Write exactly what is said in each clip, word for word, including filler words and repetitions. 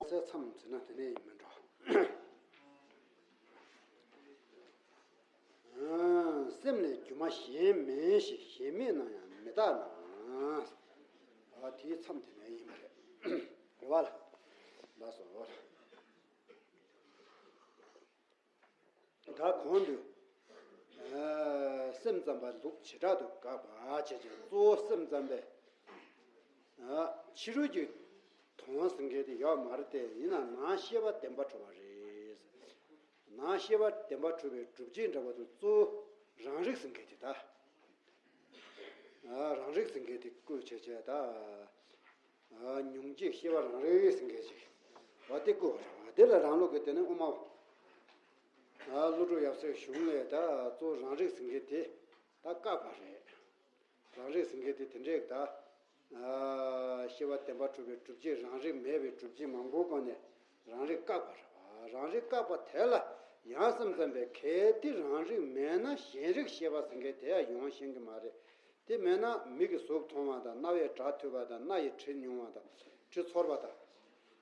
ཚེ་མཚམས་ཟེར་ན་དེ་ནས་ཡིན་མིན་འགྲོ། སེམས་ནི་སྒྱུ་མ་གཞན་མིན་ཞིང་། གཞན་མེད་ན་ཡང་མི་རྟག་ན། ཨ་དེའི་མཚམས་དེ་ནས་ཡིན་པ་རེད། རེད་བ་ལ། ལགས་སོ། ད་གོང་དུ་ཨ་སེམས་ཙམ་པ་ལུགས་བྱེ་བྲག་ཏུ་དགག་པ་བྱས་ཀྱང་གཙོ་བོ་སེམས་ཙམ་པའི་ཨ་ཕྱི་རོལ་གྱི་དོན་ཟེར་མཁན་དེ་ཡོད་མ་རེད་དེ། ཡིན་ན་ནང་ཤེས་པ་བདེན་པར་གྲུབ་པ་རེད། ནང་ཤེས་པ་བདེན་པར་གྲུབ་པའི་སྒྲུབ་བྱེད་འདྲ་བ་དུ་གཙོ་བོ་རང་རིག་ཟེར་མཁན་དེ་ད། ཨ་རང་རིག་ཟེར་མཁན་དེ་བཀོད་བྱས་བྱས་ད། ཨ་མྱོང་བྱེད་ཤེས་པ་རང་རིག་ཟེར་མཁན་ཅིག་བ་དེ་བཀོད་པ་རེད་བ། དེ་ལ་རང་ལུགས་ཀྱི་དེ་ནི་དབུ་མ། ཨ་ཀླུ་སྒྲུབ་ཡབ་སྲས་གཞུང་ལས་ད་གཙོ་བོ་རང་རིག་ཟེར་མཁན་དེ་ད་བཀག་པ་རེད། རང་རིག་ཟེར་མཁན་དེ་དེ་འདྲས་ད། ཨ་ཤེས་པ་བདེན་པར་གྲུབ་པའི་སྒྲུབ་བྱེད་རང་རིག་མེད་པའི་སྒྲུབ་བྱེད་མང་པོའི་སྒོ་ནས་རང་རིག་བཀག་པ་རེད་བ། རང་རིག་བཀག་པ་དེ་ལ་ཡང་སེམས་ཙམ་པས་གལ་ཏེ་རང་རིག་མེད་ན་གཞན་རིག་ཤེས་པ་ཟེར་མཁན་དེ་ཡང་ཡོང་ཤེས་ཀྱི་མ་རེད། དེ་མེད་ན་མིག་གིས་གཟུགས་མཐོང་བ་དང་། རྣ་བས་སྒྲ་ཐོས་པ་དང་། སྣ་ཡིས་དྲི་མྱོང་བ་དང་། དྲི་ཚོར་བ་དང་།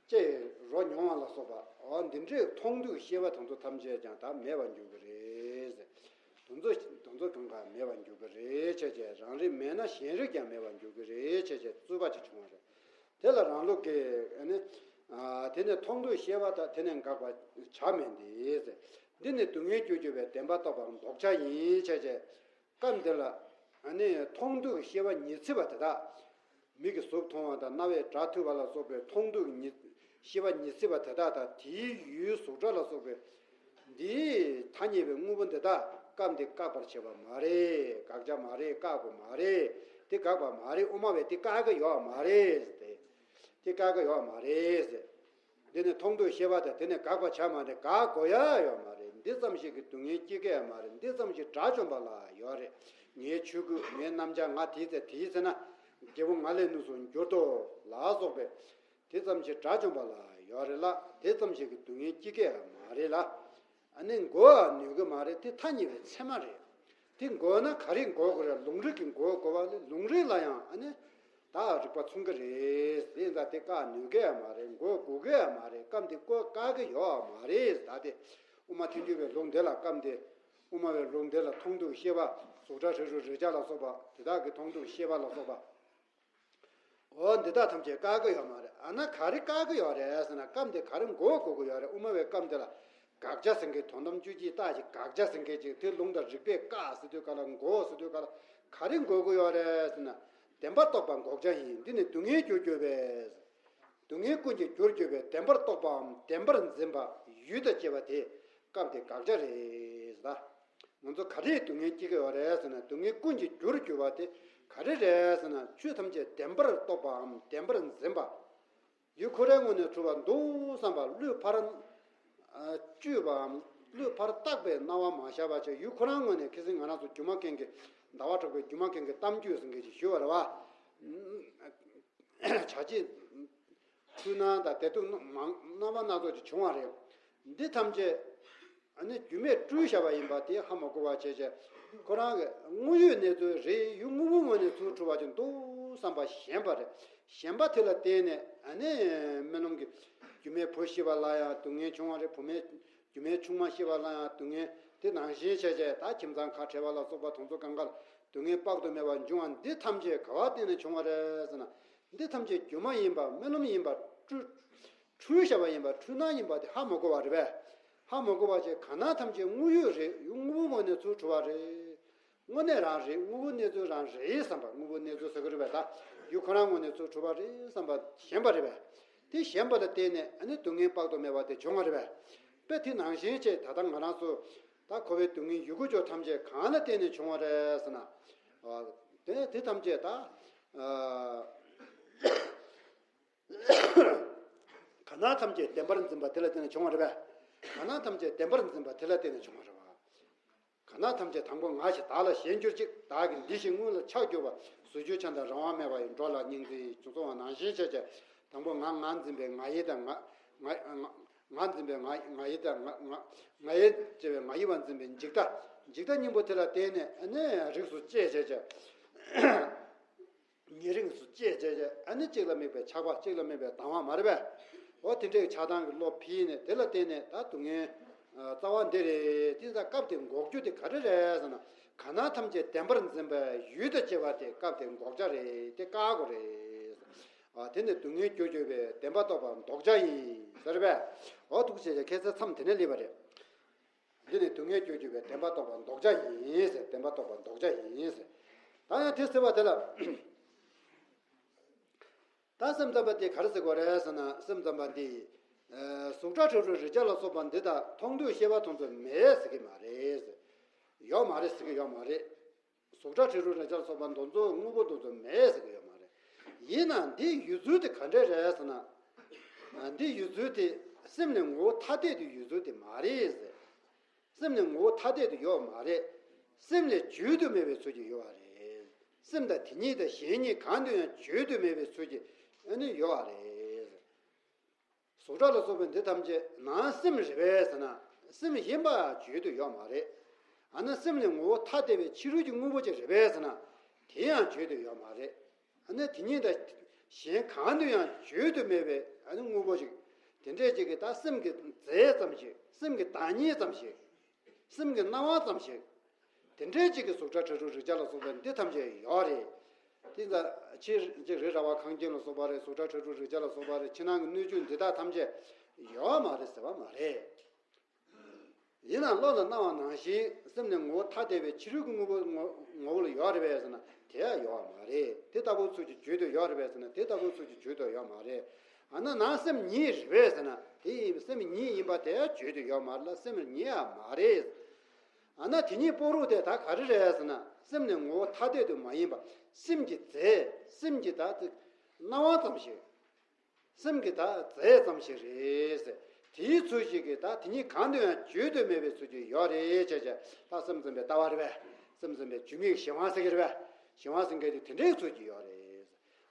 ལྕེ་ཡིས་རོ་མྱོང་བ་ལ་སོགས་པ། འོ་འདི་འདྲའི་མཐོང་ཐོས་ཤེས་པ་དེ་ཚོ་ཐམས་ཅད་ཀྱང་ད་མེད་པར་འགྱུར་གྱི་རེད། དེ་ཚོ་དེ་ཚོ་གང་ག་མེད་པར་འགྱུར་གྱི་རེད་བྱས་བྱས། རང་རིག་མེད་ན་གཞན་རིག་ཀྱང་མེད་པར་འགྱུར་གྱི་རེད་བྱས་བྱས་རྩོད་པ་ཅིག་བྱུང་བ་རེད། དེ་ལ་རང་ལུགས་ཀྱི་ཨ་ནི་ཨ་དེ་ནས་མཐོང་ཐོས་ཤེས་པ་དང་། དེ་ནས་འགག་པ་བྱ་མིན་ཏེ། འདི་ནི་སྡུག་བསྔལ་རྒྱུར་གྱུར་པའི་བདེན་པར་རྟོག་པའམ་ལྡོག་བྱ་ཡིན་བྱས་བྱས། སྐབས་འདི་ལ་ཨ་ནི་མཐོང་ཐོས་ཤེས་པ་ཉི་ཚེ་བ་དེ་དག། མིག་གིས་གཟུགས་མཐོང་བ་དང་། རྣ་བས་སྒྲ་ཐོས་པ་ལ་སོགས་པའི་མཐོང་ཐོས་ཉི་ཤེས་པ་ཉི་ཚེ་བ་དེ་དག་དང་། དེའི་ཡུལ་གཟུགས་སྒྲ་ལ་སོགས་པའི་འདིའི་ཐ་སྙད་པའི་དངོས་པོ་འདི་དག་སྐབས་འདི་བཀག་པར་བྱེད་པ་མ་རེད། དགག་བྱ་མ་རེད། བཀག་དགོས་མ་རེད། དེ་དགག་པ་མ་རེད། དབུ་མ་བས་དེ་བཀག་གི་ཡོད་མ་རེད་ཟེར་ཏེ། དེ་བཀག་གི་ཡོད་མ་རེད་ཟེར། འདི་ནི་མཐོང་ཐོས་ཤེས་པ་དང་། དེ་ནི་དགག་པ་བྱ་མ་རེད། དགག་དགོས་ཡ་ཡོད་མ་རེད། འདི་ཙམ་ཞིག་གིས་སྡུག་བསྔལ་སྐྱེ་གི་ཡ་མ་རེད། འདི་ཙམ་ཞིག་དགྲ་བཅོམ་པ་ལ་ཡོད་རེད། ངའི་ཆོས་སྐུ། ངའི་རྣམ་གཞག། ང་དེའི་ཚེ་དེའི་ཚེ་ན་རྒྱལ་པོ་ང་ལས་ནུ་སོང་འགྱུར་ཏོ་ལ་སོགས་པའི་དེ་ཙམ་ཞིག་དགྲ་བཅོམ་པ་ལ་ཡོད་རེད་ལ། དེ་ཙམ་ཞིག་གིས་སྡུག་བསྔལ་སྐྱེ་གི་ཡ་མ་རེད་ལ། ཨ་ནི་འགོག་ནུས་གི་མ་རེད། དེ་ཐ་སྙད་པའི་ཚད་མ་རེད། དེ་འགོག་ན་ག་རེ་འགོག་དགོས་རེད། ལུང་རིགས་ཀྱིས་འགོག་དགོས་པ་ལས། ལུང་རིགས་ལ་ཡང་ཨ་ནི་ད་རིགས་པ་མཚུངས་ཀྱི་རེད། དེ་ཡིན་ཙང་དེ་བཀག་ནུས་གི་ཡ་མ་རེད། འགོག་དགོས་གི་ཡ་མ་རེད། སྐབས་འདི་ཀོ་བཀག་གི་ཡོད་མ་རེད། ད་དེ་དབུ་མ་ཐལ་འགྱུར་བའི་ལུང་འདི་ལ། སྐབས་འདི་དབུ་མ་བའི་ལུང་འདི་ལ་མཐོང་ཐོས་ཤེས་པ། གཟུགས་སྒྲ་དྲི་རོ་རེག་བྱ་ལ་སོགས་པ་དེ་དག་གི་མཐོང་ཐོས་ཤེས་པ་ལ་སོགས་པ། འོ་འདི་དག་ཐམས་ཅད་བཀག་གི་ཡོད་མ་རེད། ཨ་ན་ག་རེ་བཀག་གི་ཡོད་རེད་ཟེར་ན། སྐབས་འདི་ག་རེ་འགོག་དགོས་ཀྱི་ཡོད་རེད། དབུ་མ་བའི་སྐབས་འདི་ལ་དགག་བྱ་ཟེར་མཁན། དོན་དམ་དཔྱོད་བྱེད་རྟགས་ཀྱི་དགག་བྱ་ཟེར་མཁན་ཅིག་དེ་ལུང་དང་རིགས་པས་བཀག་ཟེར་དུས་ག་ལ། འགོག་ཟེར་དུས་ག་ལ། ག་རེ་འགོག་གི་ཡོད་རེད་ཟེར་ན། བདེན་པར་རྟོག་པ་འགོག་བྱ་ཡིན། འདི་ནི་སྡུག་བསྔལ་རྒྱུར་གྱུར་པའི། སྡུག་བསྔལ་ཀུན་གྱི་རྒྱུར་གྱུར་པའི་བདེན་པར་རྟོག་པའམ་བདེན་པར་འཛིན་པ་ཡུལ་དང་བཅས་པ་དེ་སྐབས་དེ་དགག་བྱ་རེད་ད། ང་ཚོ་ག་རེས་སྡུག་བསྔལ་སྐྱེ་གི་ཡོད་རེད་ཟེར་ན། སྡུག་བསྔལ་ཀུན་གྱི་རྒྱུར་གྱུར་པ་དེ་ག་རེ་རེད་ཟེར་ན། ཆོས་ཐམས་ཅད་བདེན་པར་རྟོག་པའམ་བདེན་པར་འཛིན་པ། ཡུལ་ཁོ་རའི་ངོས་ནས་གྲུབ་པ་འདུག་བསམ་པ། བློས་ཕར་ཨ་བཅོས་པའམ་བློས་ཕར་བཏགས་པའི་སྣང་བ་མ་བཞག་པ་བྱས། ཡུལ་ཁོ་རང་ངོས་ནས། ཁ་སང་ང་རང་ཚོ་སྒྱུ་མ་མཁན་གྱི། ཟླ་བ་གྲགས་པའི་སྒྱུ་མ་མཁན་གྱི་གཏམ་རྒྱུད་ཟེར་མཁན་ཅིག་ཞུས་པ་རེད་བ། བྱ་བྱེད་འཁྲུལ་སྣང་དང་བདེ་སྡུག་སྣང་མང་རྣམ་པ་སྣ་ཚོགས་ཅིག་བྱུང་བ་རེད། འདི་ཐམས་ཅད་ཨ་ནི་རྒྱུ་མས་སྤྲུལ་བཞག་པ་ཡིན་པ་དེ་ཧ་མ་གོ་བ་བྱས་བྱས། ཁོ་རང་གི་དངོས་ཡོད་གནས་ཚུལ་རེད། ཡུལ་དངོས་པོའི་ངོས་ནས་ཚུར་གྲུབ་པ་ཅིག་འདུག་བསམ་པ་ཞེན་པ་རེད། ཞེན་པ་དེ་ལ་བརྟེན་ནས་ཨ་ནི་རྨི་ལམ་གྱི་སྒྱུ་མའི་བུ་ཤི་བ་ལ་ཡང་སྡུག་བསྔལ་བྱུང་བ་རེད། བུ་མའི་སྒྱུ་མའི་ཆུང་མ་ཤི་བ་ལ་ཡང་སྡུག་བསྔལ། དེ་ནང་བཞིན་བྱས་བྱས་ད་ཁྱིམ་ཚང་ཁ་བྲལ་བ་ལ་སོགས་པ་དེ་ཚོ་གང་ག་ལ་སྡུག་བསྔལ་དཔག་ཏུ་མེད་པ་འབྱུང་བ་འདི་ཐམས་ཅད་ག་བ་བརྟེན་ནས་བྱུང་བ་རེད་ཟེར་ན། འདི་ཐམས་ཅད་སྒྱུ་མ་ཡིན་པ། རྨི་ལམ་ཡིན་པ། སྤྲུལ་སྤྲུལ་བཞག་པ་ཡིན་པ། འཁྲུལ་སྣང་ཡིན་པ་དེ་ཧ་མ་གོ་བ་རེད་པས། ཧ་མ་གོ་བ་བྱས། གང་ན་ཐམས་ཅད་དངོས་ཡོད་རེད། ཡུལ་དངོས་པོའི་ངོས་ནས་ཚུར་གྲུབ་པ་རེད། དངོས་གནས་རང་རེད། དངོས་པོའི་གནས་ཚུལ་རང་རེད་བསམ་པ། དངོས་པོའི་གནས་ཚུལ་ཟེར་གི་རེད་པས། ད་ཡུལ་ཁོ་རང་ངོས་ནས་ཚུར་གྲུབ་པ་རེད་བསམ་པ་ཞེན་པ་རེད་པས། དེ་ཞེན་པ་ལ་བརྟེན་ནས་ཨ་ནི་སྡུག་བསྔལ་དཔག་ཏུ་མེད་པ་དེ་བྱུང་བ་རེད་པས། དཔེ་དེ་ནང་བཞིན་བྱས། ད་ལྟ་ང་རང་ཚོ་ད་འཁོར་བའི་སྡུག་བསྔལ་ཡོད་དགུ་ཅོག་ཐམས་ཅད་གང་ལ་བརྟེན་ནས་བྱུང་བ་རེད་ཟེར་ན། ཨ་དེ་དེ་ཐམས་ཅད་ད་ཨ་གང་ན་ཐམས་ཅད་བདེན་པར་འཛིན་པ་དེ་ལ་བརྟེན་ནས་བྱུང་བ་རེད་པས། གང་ན་ཐམས་ཅད་བདེན་པར་འཛིན་པ་དེ་ལ་བརྟེན་ནས་བྱུང་བ་རེད་པ། གང་ན་ཐམས་ཅད་དང་པོ་ང་ཞེས་བདག་ལ་ཞེན་གྱུར་ཅིག་བདག་གི་འདི་ཞེས་དངོས་ལ་ཆགས་གྱུར་པ། ཟོས་རྒྱུ་ཆང་དང་རང་དབང་མེད་པ་ཡི། འགྲོ་ལ་སྙིང་བརྩེ་ཡི། ཅུང་གསུང་བ་ནང་བཞིན་བྱས་བྱས། དང་པོ་ང་ང་འཛིན་པའི་ང་ཡི་དང་། ང་ང་ང་འཛིན་པའི་ང་ང་ཡི་དང་། ང་ང་ང་ཡི་བྱས་པའི་ང་ཡི་བ་འཛིན་པའི་འཇིག་ལྟ། འཇིག་ལྟ་གཉིས་པོ་དེ་ལ་བརྟེན་ནས་ཨ་ནི་རིགས་སུ་སྐྱེས་བྱས་བྱས། ཉེ་རིང་སུ་སྐྱེས་བྱས་བྱས། ཨ་ནི་གཅིག་ལ་དམིགས་པའི་ཆགས་པ། གཅིག་ལ་དམིགས་པའི་སྡང་བ་མ་རེད་པས། འོ་དེ་འདྲའི་ཆགས་སྡང་གི་བློ་ཕྱིན་ནས་དེ་ལ་བརྟེན་ནས་ད་སྡུག་བསྔལ་རྩ་བ་འདི་རེད། དེ་ཙང་སྐབས་དེ་འགོག་རྒྱུ་དེ་ག་རེ་རེད་ཟེར་ན། གང་ན་ཐམས་ཅད་བདེན་པར་འཛིན་པའི་ཡུལ་དང་བཅས་པ་དེ་སྐབས་དེ་འགོག་བྱ་རེད། དེ་བཀག་དགོས་རེད། ཨ་དེ་ནི་སྡུག་བསྔལ་རྒྱུར་གྱུར་པའི་བདེན་པ་རྟོགས་པ་ལྡོག་བྱ་ཡིན་ཟེར་བས། འོ་འདུག་བྱས་ཀྱང་ཁ་སང་མཚམས་དེ་ནས་སླེབས་པ་རེད། འདི་ནི་སྡུག་བསྔལ་རྒྱུར་གྱུར་པའི་བདེན་པ་རྟོགས་པ་ལྡོག་བྱ་ཡིན་ཟེར། བདེན་པ་རྟོགས་པ་ལྡོག་བྱ་ཡིན་ཟེར། ད་ཡང་དེ་ཟེར་བ་དེ་ལ། ད་སེམས་ཙམ་པ་དེ་ག་རེ་ཟེར་དགོས་རེད་ཟེར་ན། སེམས་ཙམ་པ་འདི། ཨ་གཟུགས་སྒྲ་དྲི་རོ་རེག་བྱ་ལ་སོགས་པ་འདི་དག་མཐོང་ཐོས་ཤེས་པ་དེ་ཚོ་མེད་ཟེར་གྱི་མ་རེད། ཡོད་མ་རེད་ཟེར་གྱི་ཡོད་མ་རེད། གཟུགས་སྒྲ་དྲི་རོ་རེག་བྱ་ལ་སོགས་པ་དེ་ཚོ་དངོས་པོ་དེ་ཚོ་མེད་ཟེར་གྱི་ཡོད་མ་རེད། ཡིན་ནའང་འདི་ཡོད་ཚུལ་དེ་ག་འདྲ་རེད་ཟེར་ན། ཨ་འདི་ཡོད་ཚུལ་དེ་སེམས་ནི་ངོ་བོ་ཐ་དད་དུ་ཡོད་ཚུལ་དེ་མ་རེད་ཟེར། སེམས་ནི་ངོ་བོ་ཐ་དད་དུ་ཡོད་མ་རེད། སེམས་ལས་བརྗོད་དུ་མེད་པའི་ཚུལ་གྱིས་ཡོད་པ་རེད། སེམས་དང་དེ་ཉིད་དང་གཞན་ཉིད་གང་དུ་ཡང་བརྗོད་དུ་མེད་པའི་ཚུལ་གྱིས་ཨ་ནི་ཡོད་པ་རེད། གཟུགས་སྒྲ་ལ་སོགས་པའི་འདི་ཐམས་ཅད་ནང་སེམས་རེད་པས་ཟེར་ན། སེམས་ཡིན་པ་བརྗོད་དུ་ཡོད་མ་རེད། ཨ་ནི་སེམས་ནི་ངོ་བོ་ཐ་དད་པའི་ཕྱི་རོལ་གྱི་དངོས་པོ་ཅིག་རེད་པས་ཟེར་ན། དེ་ཡང་བརྗོད་དུ་ཡོད་མ་རེད། ཨ་ནི་དེ་ཉིད་དང་གཞན་གང་དུ་ཡང་བརྗོད་དུ་མེད་པའི་ཨ་ནི་དངོས་པོ་ཞིག་དེ་འདྲས་ཅིག་གི་ད་སེམས་ཀྱི་རྫས་ཙམ་ཞིག་སེམས་ཀྱི་བདག་ཉིད་ཙམ་ཞིག་སེམས་ཀྱི་སྣང་བ་ཙམ་ཞིག་དེ་འདྲས་ཅིག་གི་གཟུགས་སྒྲ་དྲི་རོ་རེག་བྱ་ལ་སོགས་པ་འདི་ཐམས་ཅད་ཡོད་རེད། དེ་ཙང་ཕྱིར་ཅིག་རི་ར་བ་ཁང་ཁྱིམ་ལ་སོགས་པ་རེད། གཟུགས་སྒྲ་དྲི་རོ་རེག་བྱ་ལ་སོགས་པ་རེད། ཕྱི་ནང་གི་སྣོད་བཅུད་འདི་དག་ཐམས་ཅད་ཡོད་མ་རེད་ཟེར་བ་མ་རེད། ཡིན་ནའང་བློ་ལ་སྣང་བ་ནང་བཞིན་སེམས་ནི་ངོ་བོ་ཐ་དད་པའི་ཕྱི་རོལ་གྱི་དངོས་པོ་ངོ་ངོ་བོ་ལ་ཡོད་རེད་པས་ཟེར་ན། དེ་ཡང་ཡོད་པ་མ་རེད། དེ་ལྟ་བུའི་ཚུལ་གྱིས་བརྗོད་དུ་ཡོད་རེད་པས་ཟེར་ན། དེ་ལྟ་བུའི་ཚུལ་གྱིས་བརྗོད་དུ་ཡོད་མ་རེད། ཨ་ན་ནང་སེམས་ཉིད་རེད་པས་ཟེར་ན། དེ་ཡིན་སེམས་ཉིད་ཡིན་པ་དེ་ཡང་བརྗོད་དུ་ཡོད་མ་རེད་ལ། སེམས་ཉིད་ཡང་མ་རེད། ཨ་ན་དེ་ཉིད་སྤོ་རུ་དེ་ད་ག་རེ་རེད་ཟེར་ན། སེམས་ནི་ངོ་བོ་ཐ་དད་དུ་མ་ཡིན་པ། སེམས་ཀྱི་རྫས། སེམས་ཀྱི་ད་དེ་སྣང་བ་ཙམ་ཞིག་སེམས་ཀྱི་ད་རྫས་ཙམ་ཞིག་རེད་ཟེར། དེའི་ཚུལ་ཞིག་གིས་ད་དེ་ཉིད་གང་དུ་ཡང་བརྗོད་དུ་མེད་པའི་ཚུལ་གྱིས་ཡོད་རེད་ཅེས་བྱས། ད་སེམས་ཙམ་པའི་ལྟ་བ་རེད་པས། སེམས་ཙམ་པའི་སྒྱུ་མའི་གཞན་དབང་ཟེར་གྱི་རེད་པས། གཞན་དབང་ཟེར་མཁན་དེ་དེ་འདྲའི་ཚུལ་གྱིས་ཡོད་རེད།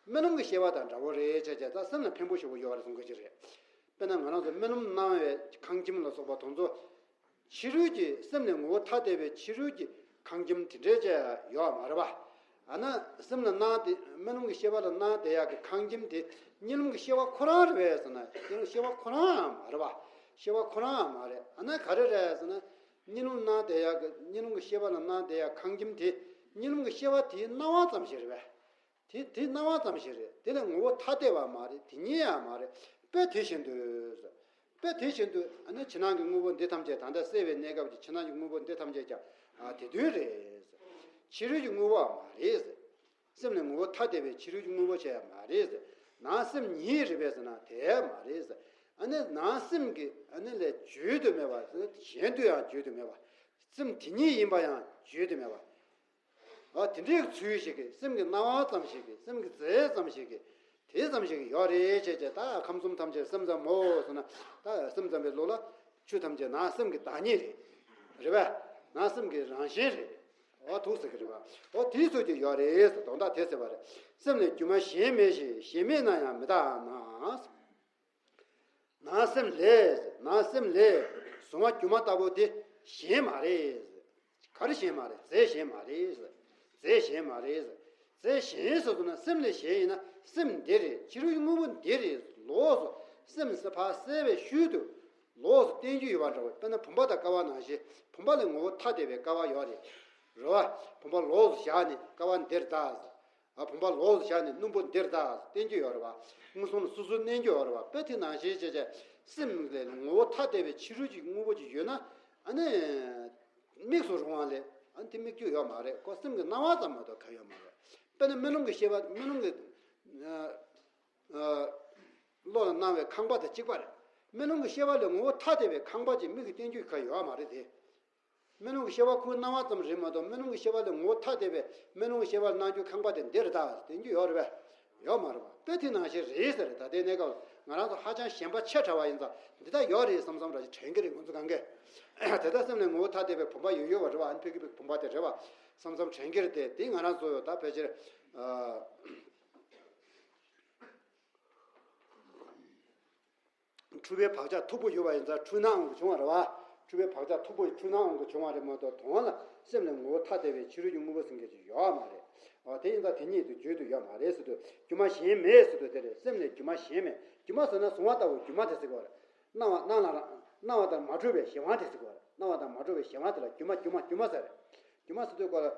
རྨི་ལམ་གྱི་ཤེས་པ་དང་འདྲ་བོ་རེད་ཅེས་བྱས། ད་སེམས་ལ་ཕན་པོ་ཞེ་པོ་ཡོད་རེད་གསུང་གི་ཅིག་རེད། དཔེར་ན་ང་རང་ཚོ་རྨི་ལམ་སྣང་བའི་ཁང་ཁྱིམ་ལ་སོགས་པ་དེ་ཚོ། ཕྱི་རོལ་གྱི་སེམས་ནི་ངོ་བོ་ཐ་དད་པའི་ཕྱི་རོལ་གྱི་ཁང་ཁྱིམ་དེ་འདྲས་ཅིག་ཡོད་མ་རེད་པ། ཨ་ན་སེམས་ལ་སྣང་སྟེ་རྨི་ལམ་གྱི་ཤེས་པ་ལ་སྣང་བསྡད་ཡག་གི་ཁང་ཁྱིམ་དེ་རྨི་ལམ་གྱི་ཤེས་པ་ཁོ་རང་རེད་པས་ཟེར་ན། རྨི་ལམ་ཤེས་པ་ཁོ་རང་ཡང་མ་རེད་པ། ཤེས་པ་ཁོ་རང་ཡང་མ་རེད། ཨ་ན་ག་རེ་རེད་ཟེར་ན། རྨི་ལམ་སྣང་བསྡད་ཡག་གི་རྨི་ལམ་གྱི་ཤེས་པ་ལ་སྣང་བསྡད་ཡག་ཁང་ཁྱིམ་དེ་རྨི་ལམ་གྱི་ཤེས་པ་དེའི་སྣང་བ་ཙམ་ཞིག་རེད་པས། དེ་དེ་སྣང་བ་ཙམ་ཞིག་རེད། དེ་ལས་ངོ་བོ་ཐ་དད་པ་མ་རེད། དེ་ཉིད་ཡང་མ་རེད། དཔེ་དེ་བཞིན་དུ། དཔེ་དེ་བཞིན་དུ་ཨ་ནི་ཕྱི་ནང་གི་དངོས་པོ་འདི་ཐམས་ཅད། ད་ལྟ་སད་པའི་གནས་སྐབས་ཀྱི་ཕྱི་ནང་གི་དངོས་པོ་འདི་ཐམས་ཅད་ཀྱང་ཨ་དེ་དོན་རེད། ཕྱི་རོལ་གྱི་དངོས་པོ་མ་རེད། སེམས་ནི་ངོ་བོ་ཐ་དད་པའི་ཕྱི་རོལ་གྱི་དངོས་པོ་ཅིག་མ་རེད། ནང་སེམས་ཉིད་རེད་པས་ཟེར་ན་དེ་མ་རེད། ཨ་ནི་ནང་སེམས་ཀྱི་ཨ་ནི་ལས་བརྗོད་དུ་མེད་པ། གཞན་དུ་ཡང་བརྗོད་དུ་མེད་པ། སེམས་དེ་ཉིད་ཡིན་པ་ཡང་བརྗོད་དུ་མེད་པ། ཨ་དེ་འདྲའི་ཚུལ་ཞིག་གིས་སེམས་ཀྱི་སྣང་བ་ཙམ་ཞིག་གིས། སེམས་ཀྱི་རྫས་ཙམ་ཞིག་གིས། དེ་ཙམ་ཞིག་གིས་ཡོད་རེད་ཅེས་བྱས། ད་ཁམས་གསུམ་ཐམས་ཅད་སེམས་ཙམ་མོ་ཟེར་ན། ད་སེམས་ཙམ་པའི་ལུགས་ལ་ཆོས་ཐམས་ཅད་ནང་སེམས་ཀྱི་བདག་ཉིད་རེད། རེད་པས། ནང་སེམས་ཀྱི་རང་བཞིན་རེད། འོ་འདུག་ཟེར་གྱི་རེད་པ། འོ་དེའི་ཚུལ་གྱིས་ཡོད་རེད་ཟེར། དོན་དག་དེ་ཟེར་བ་རེད། སེམས་ལས་སྒྱུ་མ་གཞན་མེད་ཞིང་། གཞན་མེད་ན་ཡང་མི་རྟག་ན། ནང་སེམས་ལས། ནང་སེམས་ལས་གཟུང་བ་སྒྱུ་མ་ལྟ་བུ་དེ་གཞན་མ་རེད། ག་རེ་གཞན་མ་རེད། རྫས་གཞན་མ་རེད། རྫས་གཞན་མ་རེད། རྫས་གཞན་ཟེར་དུས་ན། སེམས་ལས་གཞན་ཡིན་ན་སེམས་འདི་རེད། ཕྱི་རོལ་གྱི་དངོས་པོ་འདི་རེད། ལོགས་སུ་སེམས་ཕར་གསལ་བའི་ཤུལ་དུ་ལོགས་སུ་བསྟན་རྒྱུ་ཡོད་པ་འདྲ་བོ། དཔེར་ན་བུམ་པ་དང་ཀ་བ་ནང་བཞིན། བུམ་པ་ལ་ངོ་བོ་ཐ་དད་པའི་ཀ་བ་ཡོད་རེད། རེད་པ། བུམ་པ་ལོགས་སུ་བཞག་ནས་ཀ་བ་འདིར་གདའ། ཨ་བུམ་པ་ལོགས་སུ་བཞག་ནས་སྣུམ་པོ་འདིར་གདའ་བསྟན་རྒྱུ་ཡོད་རེད་པ། མངོན་སུམ་ལ་སོ་སོའི་བསྟན་རྒྱུ་ཡོད་རེད་པ། དཔེ་དེ་ནང་བཞིན་བྱས་བྱས། སེམས་ལ་ངོ་བོ་ཐ་དད་པའི་ཕྱི་རོལ་གྱི་དངོས་པོ་ཅིག་ཡོད་ན། ཨ་ནི་དམིགས་སུ་རུང་བ་ལས་ཨ་ནི་དེ་དམིགས་རྒྱུ་ཡོད་མ་རེད། ཁོ་སེམས་ཀྱི་སྣང་བ་ཙམ་མ་གཏོགས་གང་ཡོད་མ་རེད། དཔེར་ན་རྨི་ལམ་གྱི་ཤེས་པ། རྨི་ལམ་གྱི་ཨ་ཨ་བློ་ལ་སྣང་བའི་ཁང་པ་དང་གཅིག་པ་རེད། རྨི་ལམ་གྱི་ཤེས་པ་ལས་ངོ་བོ་ཐ་དད་པའི་ཁང་པ་ཅིག་མིག་གིས་བསྟན་རྒྱུ་གང་ཡོད་མ་རེད་དེ། རྨི་ལམ་གྱི་ཤེས་པ་ཁོའི་སྣང་བ་ཙམ་རེད་མ་གཏོགས། རྨི་ལམ་གྱི་ཤེས་པ་ལས་ངོ་བོ་ཐ་དད་པའི་རྨི་ལམ་གྱི་ཤེས་པ་སྣང་རྒྱུའི་ཁང་པ་དེ་འདིར་གདའ་བསྟན་རྒྱུ་ཡོད་རེད་པས། ཡོད་མ་རེད་པ། དཔེ་དེ་ནང་བཞིན་རེད་ཟེར། ད་ལྟའི་གནས་སྐབས་ང་རང་ཚོ་ཧ་ཅང་ཞེན་པ་ཆེ་དྲགས་པ་ཡིན་ཙང་། འདི་ལྟར་ཡོད་རེད་བསམ་བསམ་འདྲ་ཞིག་དྲན་གྱི་རེད། ང་ཚོ་གང་གས་དེ་ལྟར་སེམས་ལ་ངོ་བོ་ཐ་དད་པའི་བུམ་པ་ཡོད་ཡོད་པ་རེད་པ། ཨ་ནི་ཕ་གི་བུམ་པ་དེ་རེད་པ་བསམ་བསམ་དྲན་གྱི་རེད་དེ། དེ་ང་རང་ཚོ་ཡོད་ད་ཕལ་ཆེར་ཨ། འཁྲུལ་པའི་བག་ཆགས་མཐུག་པོ་ཡོད་པ་ཡིན་ཙང་འཁྲུལ་སྣང་དབང་གིས་བྱུང་བ་རེད་པ། འཁྲུལ་པའི་བག་ཆགས་མཐུག་པོ་འཁྲུལ་སྣང་དབང་གིས་བྱུང་བ་རེད་མ་གཏོགས། དོན་ལ་སེམས་ལ་ངོ་བོ་ཐ་དད་པའི་ཕྱི་རོལ་གྱི་དངོས་པོ་ཟེར་མཁན་ཅིག་ཡོད་མ་རེད། འོ་དེ་ཡིན་ཙང་དེ་ཉིད་དུ་བརྗོད་དུ་ཡོད་མ་རེད་ཟེར་དུས། སྒྱུ་མ་གཞན་མེད་ཟེར་དུས་དེ་རེད། སེམས་ལས་སྒྱུ་མ་གཞན་མེད། སྒྱུ་མ་ཟེར་ན་གཟུང་བ་ལྟ་བུ་སྒྱུ་མ་དེ་ཟེར་གྱི་ཡོད་རེད། སྣང་བ་སྣང་ལ་རང་སྣང་བ་དང་མ་གྲུབ་པའི་གཞན་དབང་དེ་ཟེར་གྱི་ཡོད་རེད། སྣང་བ་དང་མ་གྲུབ་པའི་གཞན་དབང་དེ་ལ་སྒྱུ་མ་སྒྱུ་མ་སྒྱུ་མ་ཟེར་རེད། སྒྱུ་མ་ཟེར་དུས་སྐོར་ལ་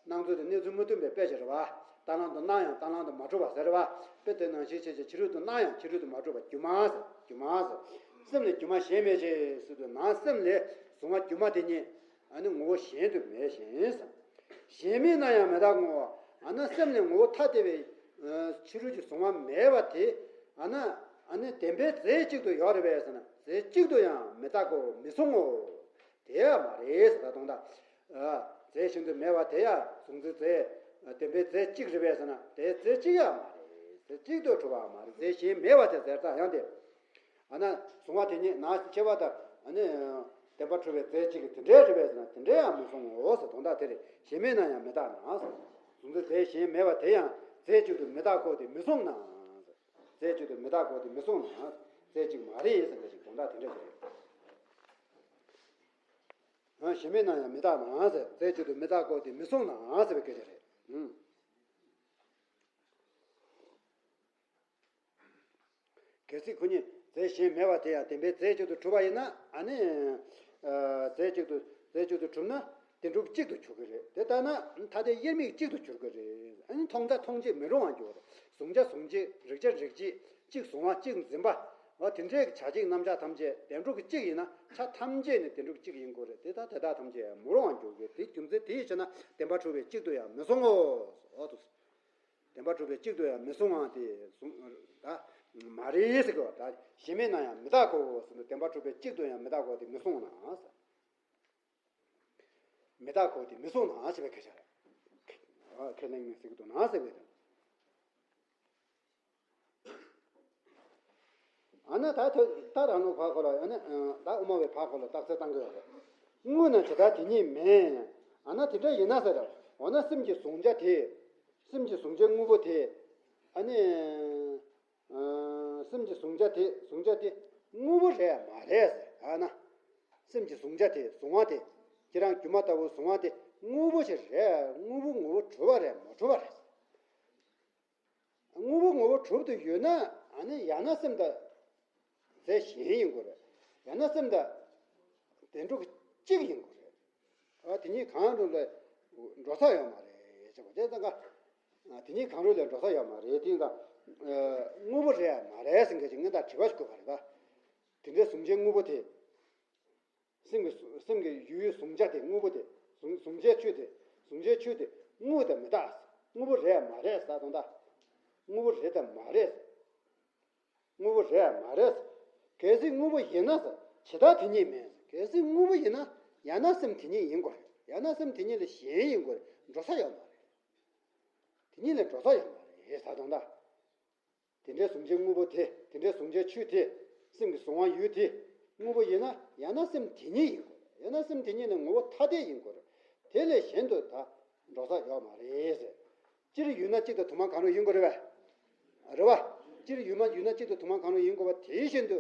སྣང་ཚུལ་དང་གནས་ཚུལ་མི་མཐུན་པའི་དཔེ་ཅིག་རེད་བ། རྟ་གླང་དུ་སྣང་ཡང་རྟ་གླང་དུ་མ་གྲུབ་པ་ཟེར་རེད་བ། དཔེ་དེ་ནང་བཞིན་བྱས་ཀྱི་ཕྱི་རོལ་དུ་སྣང་ཡང་ཕྱི་རོལ་དུ་མ་གྲུབ་པ་སྒྱུ་མ་ཟེར་སྒྱུ་མ་ཟེར། སེམས་ལས་སྒྱུ་མ་གཞན་མེད་ཅེས་ཟེར་དུས་ན་སེམས་ལས་གཟུང་བ་སྒྱུ་མ་དེ་ཉིད་ཨ་ནི་ངོ་བོ་གཞན་དུ་མེད་བཞིན་ཟེར། གཞན་མེད་ན་ཡང་མི་རྟག་ངོ་། ཨ་ན་སེམས་ལས་ངོ་བོ་ཐ་དད་པའི་ཕྱི་རོལ་གྱི་གཟུང་བ་མེད་པ་དེ། ཨ་ན་ཨ་ནི་བདེན་པའི་རྫས་གཅིག་ཏུ་ཡོད་རེད་པས་ཟེར་ན་རྫས་གཅིག་ཏུ་ཡང་མི་རྟག་གོ་མི་གཟུང་ངོ་། དེ་ཡང་མ་རེད་ཟེར་ད་དོན་དག་རྫས་གཞན་དུ་མེད་པ་དེ་ཡང་གཟུང་འཛིན་རྫས་བདེན་པའི་རྫས་གཅིག་རེད་པས་ཟེར་ན་དེ་རྫས་གཅིག་ཡང་མ་རེད། རྫས་གཅིག་ཏུ་གྲུབ་པ་མ་རེད། རྫས་གཞན་མེད་པ་དེ་ཟེར་ཙང་ཡང་དེ། ཨ་ན་གཟུང་བ་དེ་ཉིད་ནང་སྐྱེ་བ་དང་ཨ་ནི་བདེན་པར་གྲུབ་པའི་རྫས་གཅིག་གི་དེ་འདྲའི་རེད་པས་ཟེར་ན་དེ་འདྲའི་ཡང་མི་གཟུང་ངོ་ཟེར། དོན་དག་དེ་རེད། གཞན་མེད་ན་ཡང་མི་རྟག་ན་ཟེར། གཟུང་འཛིན་རྫས་གཞན་མེད་པ་དེ་ཡང་རྫས་གཅིག་ཏུ་མི་རྟག་གོ་དེ་མི་གཟུང་ན་ཟེར། རྫས་གཅིག་ཏུ་མི་རྟག་གོ་དེ་མི་གཟུང་ན་ཟེར། རྫས་གཅིག་མ་རེད་ཟེར་བ་ཞིག་དོན་དག་དེ་འདྲ་ཞིག་རེད། ཨ་གཞན་མེད་ན་ཡང་མི་རྟག་ན་ཟེར། རྫས་གཅིག་ཏུ་མི་རྟག་གོ་དེ་མི་གཟུང་ན་ཟེར་བའི་སྐད་ཆ་རེད། ཨུམ། གལ་སྲིད་ཁོ་གཉིས་རྫས་གཞན་མེད་པ་དེ་ཡང་བདེན་པའི་རྫས་གཅིག་ཏུ་གྲུབ་པ་ཡིན་ན་ཨ་ནི། རྫས་གཅིག་ཏུ་རྫས་གཅིག་ཏུ་གྲུབ་ན་བདེན་གྲུབ་གཅིག་ཏུ་གྱུར་གྱི་རེད། དེ་ལྟར་ན་ཐ་དད་དབྱེར་མེད་གཅིག་ཏུ་གྱུར་གྱི་རེད། ཨ་ནི་མཐོང་བྱ་མཐོང་བྱེད་མི་རུང་བར་འགྱུར། གཟུང་བྱ་གཟུང་བྱེད་རེག་བྱ་རེག་བྱེད་གཅིག་གཟུང་བ་གཅིག་འཛིན་པ། འོ་དེ་འདྲའི་བྱ་བྱེད་རྣམ་གཞག་ཐམས་ཅད་བདེན་གྲུབ་ཀྱི་གཅིག་ཡིན་ན་ཆ་ཐམས་ཅད་ནི་བདེན་གྲུབ་གཅིག་ཡིན་དགོས་རེད། དེ་ལྟར་དེ་དག་ཐམས་ཅད་མི་རུང་བར་འགྱུར་གྱི་རེད། དེ་རྒྱུ་མཚན་དེ་ཡིས་བྱས་ན་བདེན་པར་གྲུབ་པའི་གཅིག་ཏུ་ཡང་མི་གཟུང་ངོ་། འོ་དུ། བདེན་པར་གྲུབ་པའི་གཅིག་ཏུ་ཡང་མི་གཟུང་བ་དེ་གཟུང་ད་མ་རེད་ཟེར་གི་བ། ད་གཞན་མེད་ན་ཡང་མི་རྟག་གོ་ཟེར་ན་བདེན་པར་གྲུབ་པའི་གཅིག་ཏུ་ཡང་མི་རྟག་གོ་དེ་མི་གཟུང་ན་ཟེར། མི་རྟག་གོ་དེ་མི་གཟུང་ན་ཟེར་བའི་སྐད་ཆ་རེད། ཁས་ལེན་མི་ཟེར་གི་འདུག་ན་ཟེར་བའི་དོན། ཨ་ན་ད་ཐོ་ད་རང་ལུགས་ཕར་ཁོ་ལ་ཨ་ན་ད་དབུ་མ་བའི་ཕར་ཁོ་ལ་རྟགས་གསལ་བཏང་གི་ཡོད་རེད། དངོས་ན་ཇི་ལྟར་དེ་ཉིད་མིན། ཨ་ན་དེ་འདྲ་ཡིན་ན་ཟེར། འོ་ན་སེམས་ཀྱི་གཟུང་བྱ་དེ། སེམས་ཀྱི་གཟུང་བྱའི་དངོས་པོ་དེ། ཨ་ནི། སེམས་ཀྱི་གཟུང་བྱ་དེ་གཟུང་བྱ་དེ་དངོས་པོ་རེད་མ་རེད་ཟེར་ཨ་ན། སེམས་ཀྱི་གཟུང་བྱ་དེ་གཟུང་བ་དེ་ཁྱེད་རང་སྒྱུ་མ་ལྟ་བུ་གཟུང་བ་དེ་དངོས་པོ་ཞིག་རེད། དངོས་པོ་ངོ་བོ་གྲུབ་པ་རེད་མ་གྲུབ་པ་རེད། དངོས་པོ་ངོ་བོ་གྲུབ་ཏུ་ཡོད་ན་ཨ་ནི་ཡང་ན་སེམས་དང་རྫས་གཞན་ཡིན་དགོས་རེད། ཡང་ན་སེམས་དང་བདེན་གྲུབ་གཅིག་ཡིན་དགོས་རེད། ཨ་དེ་གཉིས་གང་རུང་ལ་འགྲོ་ས་ཡོད་མ་རེད་ཅེས་པ་དེ་ཙང་ཀ། དེ་གཉིས་གང་རུང་ལ་འགྲོ་ས་ཡོད་མ་རེད། དེ་ཡིན་ཙང་དངོས་པོ་རེད་མ་རེད་ཟེར་མཁན་གྱི་སྔོན་དག་དྲི་བ་ཞིག་དགོས་པ་རེད་ད། དེ་འདྲའི་གཟུང་བྱའི་དངོས་པོ་དེ། སེམས་ཀྱི་སེམས་ཀྱི་ཡུལ་གཟུང་བྱ་དེ་དངོས་པོ་དེ། གཟུང་གཟུང་བྱའི་ཆོས་དེ། གཟུང་བྱའི་ཆོས་དེ་དངོས་དང་མི་རྟག་དངོས་པོ་རེད་མ་རེད་ཟེར་དང་ད། དངོས་པོ་རེད་དམ་མ་རེད། དངོས་པོ་རེད་མ་རེད། གལ་སྲིད་དངོས་པོ་ཡིན་ན་ཟེར། ཇི་ལྟར་དེ་ཉིད་མིན། གལ་སྲིད་དངོས་པོ་ཡིན་ན་ཡང་ན་སེམས་དེ་ཉིད་ཡིན་དགོས་རེད། ཡང་ན་སེམས་དེ་ཉིད་ལས་གཞན་ཡིན་དགོས་རེད། འགྲོ་ས་ཡོད་མ་རེད། དེ་ཉིད་ལས་འགྲོ་ས་ཡོད་མ་རེད་ཟེར་དང་ད། དེ་འདྲའི་གཟུང་བྱའི་དངོས་པོ་དེ། དེ་འདྲའི་གཟུང་བྱའི་ཆོས་དེ། སེམས་ཀྱི་གཟུང་བ་ཡུལ་དེ། དངོས་པོ་ཡིན་ན་ཡང་ན་སེམས་དེ་ཉིད་ཡིན་དགོས་རེད། ཡང་ན་སེམས་དེ་ཉིད་ལས་ངོ་བོ་ཐ་དད་ཡིན་དགོས་རེད། དེ་ལས་གཞན་དུ་ད་འགྲོ་ས་ཡོད་མ་རེད་ཟེར། སྤྱིར་ཡུལ་སྣང་གཅིག་དང་དུ་མ་གང་རུང་ཡིན་དགོས་རེད་པས། རེད་པ། སྤྱིར་ཡུལ་སྣང་ཡུལ་སྣང་གཅིག་དང་དུ་མ་གང་རུང་ཡིན་དགོས་པ་དེ་བཞིན་དུ།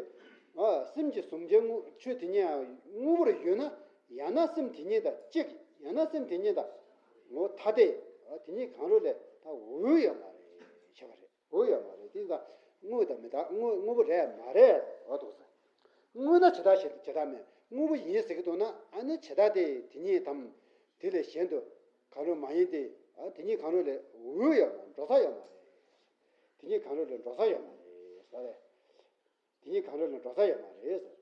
ཨ་སེམས་ཀྱི་གཟུང་བྱའི་དངོས་ཆོས་དེ་ཉིད་དངོས་པོར་ཡོད་ན་ཡང་ན་སེམས་དེ་ཉིད་དང་གཅིག་ཡང་ན་སེམས་དེ་ཉིད་དང་ངོ་བོ་ཐ་དད། ཨ་དེ་གཉིས་གང་རུང་ལས་ད་འོས་ཡོད་མ་རེད་ཞེས་པ་རེད། འོས་ཡོད་མ་རེད། དེ་ཡིན་ཙང་དངོས་དང་མི་རྟག་དངོས་དངོས་པོ་རེད་མ་རེད། འོ་འདུག་ཟེར། དངོས་ན་ཇི་ལྟར་ཞེ་ཇི་ལྟར་མིན། དངོས་པོ་ཡིན་ཟེར་གྱི་འདུག་ན་ཨ་ནི་ཇི་ལྟར་དེ་དེ་ཉིད་དམ། དེ་ལས་གཞན་དུ་གང་རུང་མ་ཡིན་ཏེ། ཨ་དེ་གཉིས་གང་རུང་ལས་འོས་ཡོད་མ་འགྲོ་ས་ཡོད་མ་རེད། དེ་གཉིས་གང་རུང་ལས་འགྲོ་ས་ཡོད་མ་རེད་ཟེར། དེ་གཉིས་གང་རུང་ལས་འགྲོ་ས་ཡོད་མ་རེད་ཟེར།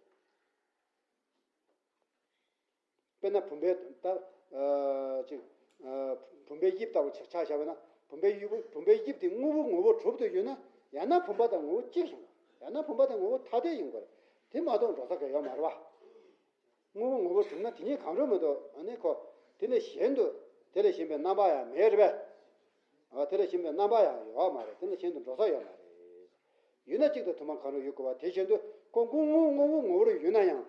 དཔེར་ན་བུམ་པའི་ད་ཨ་ཅིག་ཨ་བུམ་པའི་དབྱིབས་ལྟ་བུ་ཆ་ཆ་བཞག་པ་ན་བུམ་པའི་དབྱིབས་བུམ་པའི་དབྱིབས་དེ་དངོས་པོ་ངོ་བོ་གྲུབ་ཏུ་ཡོད་ན་ཡང་ན་བུམ་པ་དང་ངོ་བོ་གཅིག་ཡིན་པ། ཡང་ན་བུམ་པ་དང་ངོ་བོ་ཐ་དད་ཡིན་དགོས་རེད། དེ་མ་གཏོགས་འགྲོ་ས་ག་ཡོད་མ་རེད་པ། དངོས་པོ་ངོ་བོ་གྲུབ་ན་དེ་གཉིས་གང་རུང་མི་འདུག་ཨ་ནི་ཁོ་དེ་ལས་གཞན་དུ་དེ་ལས་གཞན་པའི་རྣམ་པ་ཡང་མེད་རེད་པས། ཨ་དེ་ལས་གཞན་པའི་རྣམ་པ་ཡང་ཡོད་མ་རེད། དེ་ལས་གཞན་དུ་འགྲོ་ས་ཡོད་མ་རེད། ཡོད་ན་གཅིག་དང་དུ་མ་གང་རུང་ཡོད་དགོས་པ་དེ་བཞིན་དུ་ཁོ་ཀུན་དངོས་དངོས་པོ་ངོ་བོར་ཡོད་ན་ཡང་།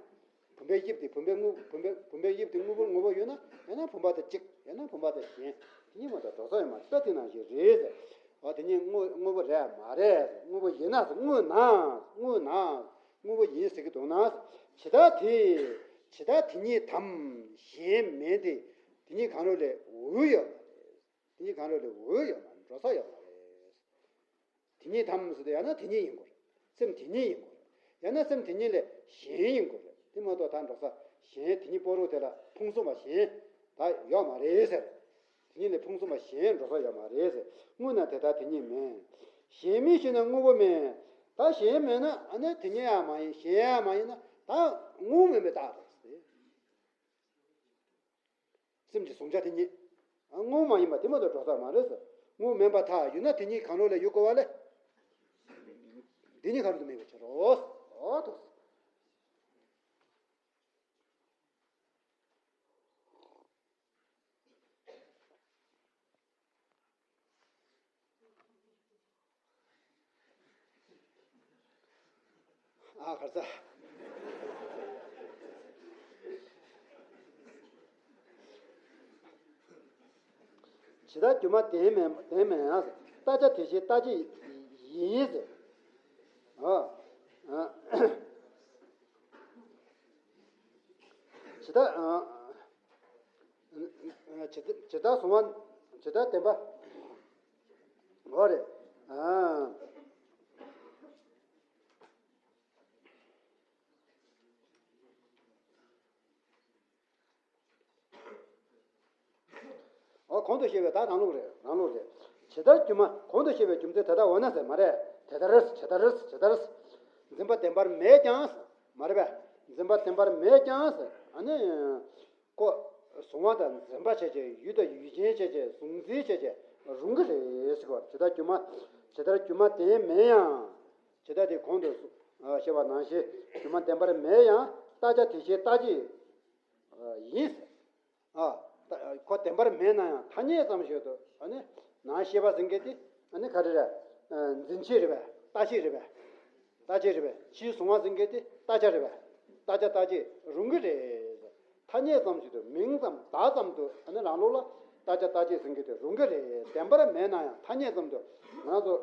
བུམ་པའི་དབྱིབས་དེ་བུམ་པའི་དངོས་བུམ་པའི་བུམ་པའི་དབྱིབས་དེ་དངོས་པོར་ངོ་བོ་ཡོད་ན་ཡང་ན་བུམ་པ་དང་གཅིག་ཡང་ན་བུམ་པ་དང་གཞན་དེ་གཉིས་མ་གཏོགས་འགྲོ་ས་ཡོད་མ་རེད། དཔེ་དེ་ནང་བཞིན་རེད་ཟེར། འོ་དེ་གཉིས་དངོས་དངོས་པོ་རེད་མ་རེད། དངོས་པོ་ཡིན་ན་དངོས་ན་དངོས་ན་དངོས་པོ་ཡིན་ཟེར་གྱི་འདུག་ན། ཇི་ལྟར་དེ་ཇི་ལྟར་དེ་ཉིད་དམ་གཞན་མིན་ཏེ། དེ་གཉིས་གང་རུང་ལས་འོས་ཡོད་མ་རེད། དེ་གཉིས་གང་རུང་ལས་འོས་ཡོད་མ་རེད། འགྲོ་ས་ཡོད་མ་རེད། དེ་ཉིད་དམ་ཟེར་དུས་ཡང་ན་དེ་ཉིད་ཡིན་དགོས་རེད། སེམས་དེ་ཉིད་ཡིན་དགོས་རེད། ཡང་ན་སེམས་དེ་ཉིད་ལས་གཞན་ཡིན་དགོས་རེད། དེ་མ་གཏོགས་ད་འགྲོ་ས་གཞན་དེ་ཉིད་སྤོ་རོགས་དེ་ལ་ཕུང་གསུམ་པ་གཞན་ད་ཡོད་མ་རེད་ཟེར། དེ་ཉིད་ལས་ཕུང་གསུམ་པ་གཞན་འགྲོ་ས་ཡོད་མ་རེད་ཟེར། དངོས་ན་དེ་ལྟར་དེ་ཉིད་མེད། གཞན་མིན་ཞེ་ན་དངོས་པོ་མེད། ད་གཞན་མེད་ན་ཨ་ནི་དེ་ཉིད་ཡང་མ་ཡིན། གཞན་ཡང་མ་ཡིན་ན་ད་དངོས་མིན་པའི་རྟགས་རེད་ཟེར། སེམས་ཀྱི་གཟུང་བྱ་དེ་ཉིད། དངོས་མ་ཡིན་པ་དེ་མ་གཏོགས་འགྲོ་ས་མ་རེད་ཟེར། དངོས་མིན་པར་ཐལ། ཡོད་ན་དེ་ཉིད་གང་རུང་ལས་ཡོད་དགོས་པ་ལས། འདི་ཉིད་གང་རུང་དུ་མེད་པའི་ཕྱིར་རོ། འོ་ཐུགས། ཨ་གར་ས། ཇི་ལྟར་སྒྱུ་མ་བདེན་མེད་བདེན་མེད་ཡང་། རྟག་ཆ་དེ་བཞིན་རྟག་གཅིག་ཡིན་ཟེར། ཨ། ཨ། ཇི་ལྟར། ཨ། ཇི་ལྟར་གཟུང་བ། ཇི་ལྟར་བདེན་པ། འོ་རེད། ཨ། འོ་གོང་དུ་བཤད་པའི་ད་རང་ལུགས་རེད། རང་ལུགས་རེད། ཇི་ལྟར་སྒྱུ་མ། གོང་དུ་བཤད་པའི་རྒྱུ་མཚན་དེ་ལྟར་འོ་ན་ཟེར་མ་རེད། དེ་ལྟར་ཇི་ལྟར་ཇི་ལྟར། འཛིན་པ་བདེན་པར་མེད་ཀྱང་མ་རེད་པས། འཛིན་པ་བདེན་པར་མེད་ཀྱང་ཨ་ནི། ཀོ། གཟུང་བ་དང་འཛིན་པ་བྱས་བྱས། ཡུལ་དང་ཡུལ་ཅན་བྱས་བྱས། གཟུང་འཛིན་བྱས་བྱས་རུང་གི་རེད་ཟེར་བ། ཇི་ལྟར་སྒྱུ་མ། ཇི་ལྟར་སྒྱུ་མ་བདེན་མེད་ཡང་། ཇི་ལྟར་དེ་གོང་དུ་བཤད་པ་ནང་བཞིན་སྒྱུ་མ་བདེན་པར་མེད་ཡང་རྟག་ཆ་དེ་བཞིན་རྟག་གཅིག་ཡིན། ཨ། ཁོ་བདེན་པར་མེད་ན་ཡང་ཐ་སྙད་ཙམ་ཞིག་ཏུ་ཨ་ནི་ནང་ཤེས་པ་ཟེར་མཁན་དེ་ཨ་ནི་ག་རེ་རེད། འཛིན་བྱེད་རེད་པས། རྟག་བྱེད་རེད་པས། རྟག་བྱེད་རེད་པས། ཕྱིའི་གཟུང་བ་ཟེར་མཁན་དེ་རྟག་ཆ་རེད་པས། རྟག་ཆ་རྟག་བྱེད་རུང་གི་རེད། ཐ་སྙད་ཙམ་ཞིག་ཏུ་མིང་ཙམ་བརྡ་ཙམ་དུ་ཨ་ནི་རང་ལུགས་ལ་རྟག་ཆ་རྟག་བྱེད་ཟེར་མཁན་དེ་རུང་གི་རེད། བདེན་པར་མེད་ན་ཡང་ཐ་སྙད་ཙམ་དུ་ང་རང་ཚོ་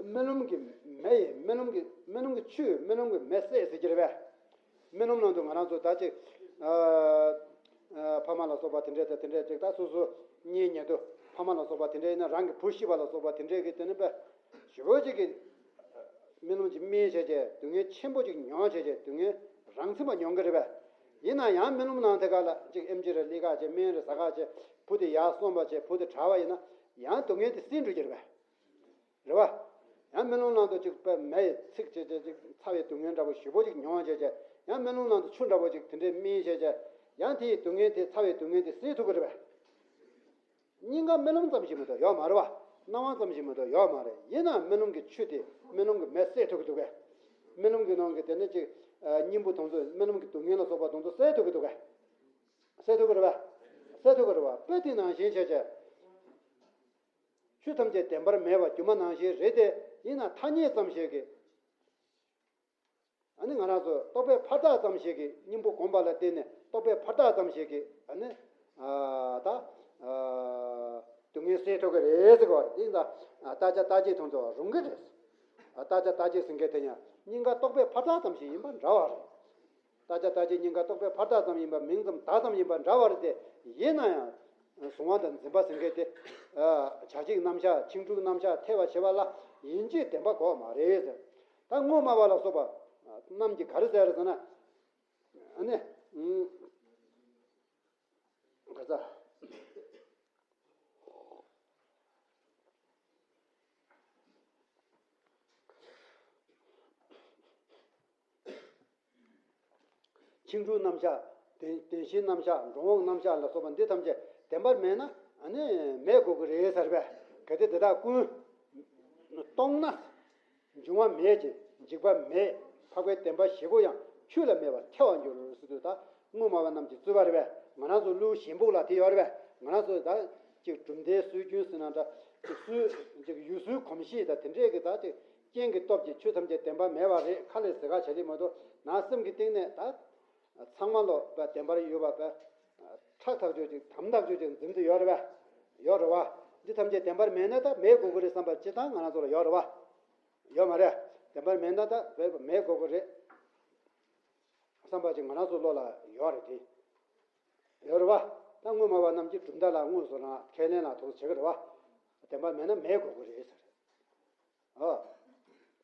རྨི་ལམ་གྱི་མེ་ཡིས་རྨི་ལམ་གྱི་རྨི་ལམ་གྱི་ཆུས་རྨི་ལམ་གྱི་མེ་བསྲེགས་ཟེར་གྱི་རེད་པས། རྨི་ལམ་ནང་དུ་ང་རང་ཚོ་ད་ཅིག་ཨ། ཨ། ཕ་མ་ལ་སོགས་པ་དེ་འདྲས་དང་དེ་འདྲས་ཅིག་ད་སོ་སོ་གཉེན་ཉེ་དུ་ཕ་མ་ལ་སོགས་པ་དེ་འདྲས་ཡིན་ན་རང་གི་བུ་ཤི་བ་ལ་སོགས་པ་དེ་འདྲས་ཀྱི་དེ་ནི་པ་ཞེ་པོ་ཅིག་གི་རྨི་ལམ་ཅིག་རྨིས་བྱས་བྱས་སྡུག་བསྔལ་ཆེན་པོ་ཅིག་མྱོང་བྱས་བྱས་སྡུག་བསྔལ་རང་མཚན་པ་མྱོང་གི་རེད་པས། ཡིན་ན་ཡང་རྨི་ལམ་ནང་དེ་ག་ལ་ཅིག་ཨེམ་ཆི་རེ་ལི་ཁ་བྱས་སྨན་རེ་ཟ་ཁ་བྱས་བུ་དེ་ཡར་སོང་བ་བྱས་བུ་དེ་དྲག་པ་ཡིན་ན་ཡང་སྡུག་བསྔལ་དེ་སེལ་འགྲོ་གི་རེད་པས། རེད་བ། ཡང་རྨི་ལམ་ནང་དུ་ཅིག་པད་མེ་ཡིས་ཚིག་བྱས་བྱས་ཅིག་ཚ་བའི་སྡུག་བསྔལ་འདྲ་པོ་ཞེ་པོ་ཅིག་མྱོང་བྱས་བྱས་ཡང་རྨི་ལམ་ནང་དུ་ཆུ་འདྲ་པོ་ཅིག་དེ་འདྲས་རྨིས་བྱས་བྱས་ཡང་དེའི་སྡུག་བསྔལ་དེ་ཚ་བའི་སྡུག་བསྔལ་དེ་སེལ་ཐུབ་ཀྱི་རེད་པས། སྙིང་ག་རྨི་ལམ་ཙམ་ཞིག་མ་གཏོགས་ཡོད་མ་རེད་བ། སྣང་བ་ཙམ་ཞིག་མ་གཏོགས་ཡོད་མ་རེད། ཡིན་ནའང་རྨི་ལམ་གྱི་ཆུ་དེ་རྨི་ལམ་གྱི་མེ་བསྲེག་ཐུབ་ཀྱི་འདུག་གས། རྨི་ལམ་གྱི་ནང་གི་དེ་ནས་ཅིག་སྙིང་པོ་དེ་ཚོ་རྨི་ལམ་གྱི་སྡུག་བསྔལ་ལ་སོགས་པ་དེ་ཚོ་སེལ་ཐུབ་ཀྱི་འདུག་གས། སེལ་ཐུབ་ཀྱི་རེད་བ། སེལ་ཐུབ་ཀྱི་རེད་བ། དཔེ་དེ་ནང་བཞིན་བྱས་བྱས། ཆོས་ཐམས་ཅད་བདེན་པར་མེད་པ་སྒྱུ་མ་ནང་བཞིན་རེད་དེ། ཡིན་ན་ཐ་སྙད་ཙམ་ཞིག་གིས། ཨ་ནི་ང་རང་ཚོ་རྟོག་པའི་ཕར་རྟགས་ཙམ་ཞིག་གིས་སྙིང་པོ་བསྒོམས་པ་ལ་བརྟེན་ནས་རྟོག་པའི་ཕར་རྟགས་ཙམ་ཞིག་གིས་ཨ་ནི། ཨ། ད། ཨ། སྡུག་བསྔལ་སེལ་ཐུབ་ཀྱི་རེད་ཟེར་གྱི་བ་རེད། དེ་ཡིན་ཙང་རྟག་ཆ་རྟག་གཅིག་མཐོང་ཚོ་རུང་གི་རེད། རྟག་ཆ་རྟག་གཅིག་ཟེར་མཁན་དེ་ཡང་སྙིང་ག་རྟོག་པའི་ཕར་རྟགས་ཙམ་ཞིག་ཡིན་པ་འདྲ་བ་རེད། རྟག་ཆ་རྟག་གཅིག་སྙིང་ག་རྟོག་པའི་ཕར་རྟགས་ཙམ་ཡིན་པ་མིང་ཙམ་བརྡ་ཙམ་ཡིན་པ་འདྲ་བ་རེད་དེ། ཡིན་ན་ཡང་། གཟུང་བ་དང་འཛིན་པ་ཟེར་མཁན་དེ། བྱ་བྱེད་རྣམ་གཞག་འཆིང་གྲོལ་རྣམ་གཞག་ཐེ་བ་བྱེད་པ་ལ་ཡིན་གཅིག་བདེན་པ་གོ་མ་རེད་ཟེར། ད་དངོས་སྨྲ་བ་ལ་སོགས་པ་རྣམས་ཀྱིས་ག་རེ་ཟེར་ཟེར་ན། ཨ་ནི། ག་ས། འཆིང་གྲོལ་རྣམ་གཞག་བདེན་བདེན་ཞེན་རྣམ་གཞག་འགྲོ་འོང་རྣམ་གཞག་ལ་སོགས་པ་འདི་ཐམས་ཅད་བདེན་པར་མེད་ན་ཨ་ནི་མེད་དགོས་ཀྱི་རེད་ཟེར་བས། གལ་ཏེ་དེ་དག་ཀུན་སྟོང་ན། འབྱུང་བ་མེད་ཅིང་འཇིག་པ་མེད། འཕགས་པའི་བདེན་པ་བཞི་པོ་ཡང་ཆོས་ལ་མེད་པར་ཐལ་བར་འགྱུར་ཟེར་དུས། ད་དངོས་སྨྲ་བ་རྣམས་ཀྱི་རྩོད་པ་རེད་པས། ང་རང་ཚོ་ཀླུ་ཞིང་ཕུག་ལ་དེ་ཡོད་རེད་པས། ང་རང་ཚོ་ད་ཅིག་གྲུབ་མཐའི་སྲོལ་རྒྱུན་ཟེར་ན་འདྲ། ཅིག་སྲོལ་ཅིག་ཡུལ་སྲོལ་གོམས་གཤིས་དང་དེ་འདྲས་ཀྱི་ད་ཅིག་རྐྱེན་གྱི་སྟོབས་ཀྱིས་ཆོས་ཐམས་ཅད་བདེན་པ་མེད་པ་རེད། ཁ་ལས་ཟེར་ག་བྱ་རིགས་མ་གཏོགས་ནང་སེམས་ཀྱི་གཏིང་ནས་ད་ཚང་མ་ལོ་བདེན་པར་ཡོད་པ་བདེན་ཁྲག་ཐག་ཆོད་ཅིག་དམ་ཐག་ཆོད་ཅིག་འཛིན་དུ་ཡོད་རེད་པས། ཡོད་རེད་བ། འདི་ཐམས་ཅད་བདེན་པར་མེད་ན་ད་མེད་དགོས་ཀྱི་རེད་བསམ་པ་སྤྱིར་བཏང་ང་རང་ཚོ་ལ་ཡོད་རེད་བ། ཡོད་མ་རེད། བདེན་པར་མེད་ན་ད་བས་མེད་དགོས་ཀྱི་རེད་བསམ་པ་ཅིག་ང་རང་ཚོ་བློ་ལ་ཡོད་རེད་དེ། ཡོད་རེད་བ། ད་དངོས་སྨྲ་བ་རྣམས་ཀྱིས་གྲུབ་མཐའ་ལ་དངོས་སུ་རང་ཁས་ལེན་ལ་ཐུགས་བྱེད་ཀྱི་རེད་བ། བདེན་པར་མེད་ན་མེད་དགོས་ཀྱི་རེད་ཟེར། ཨོ།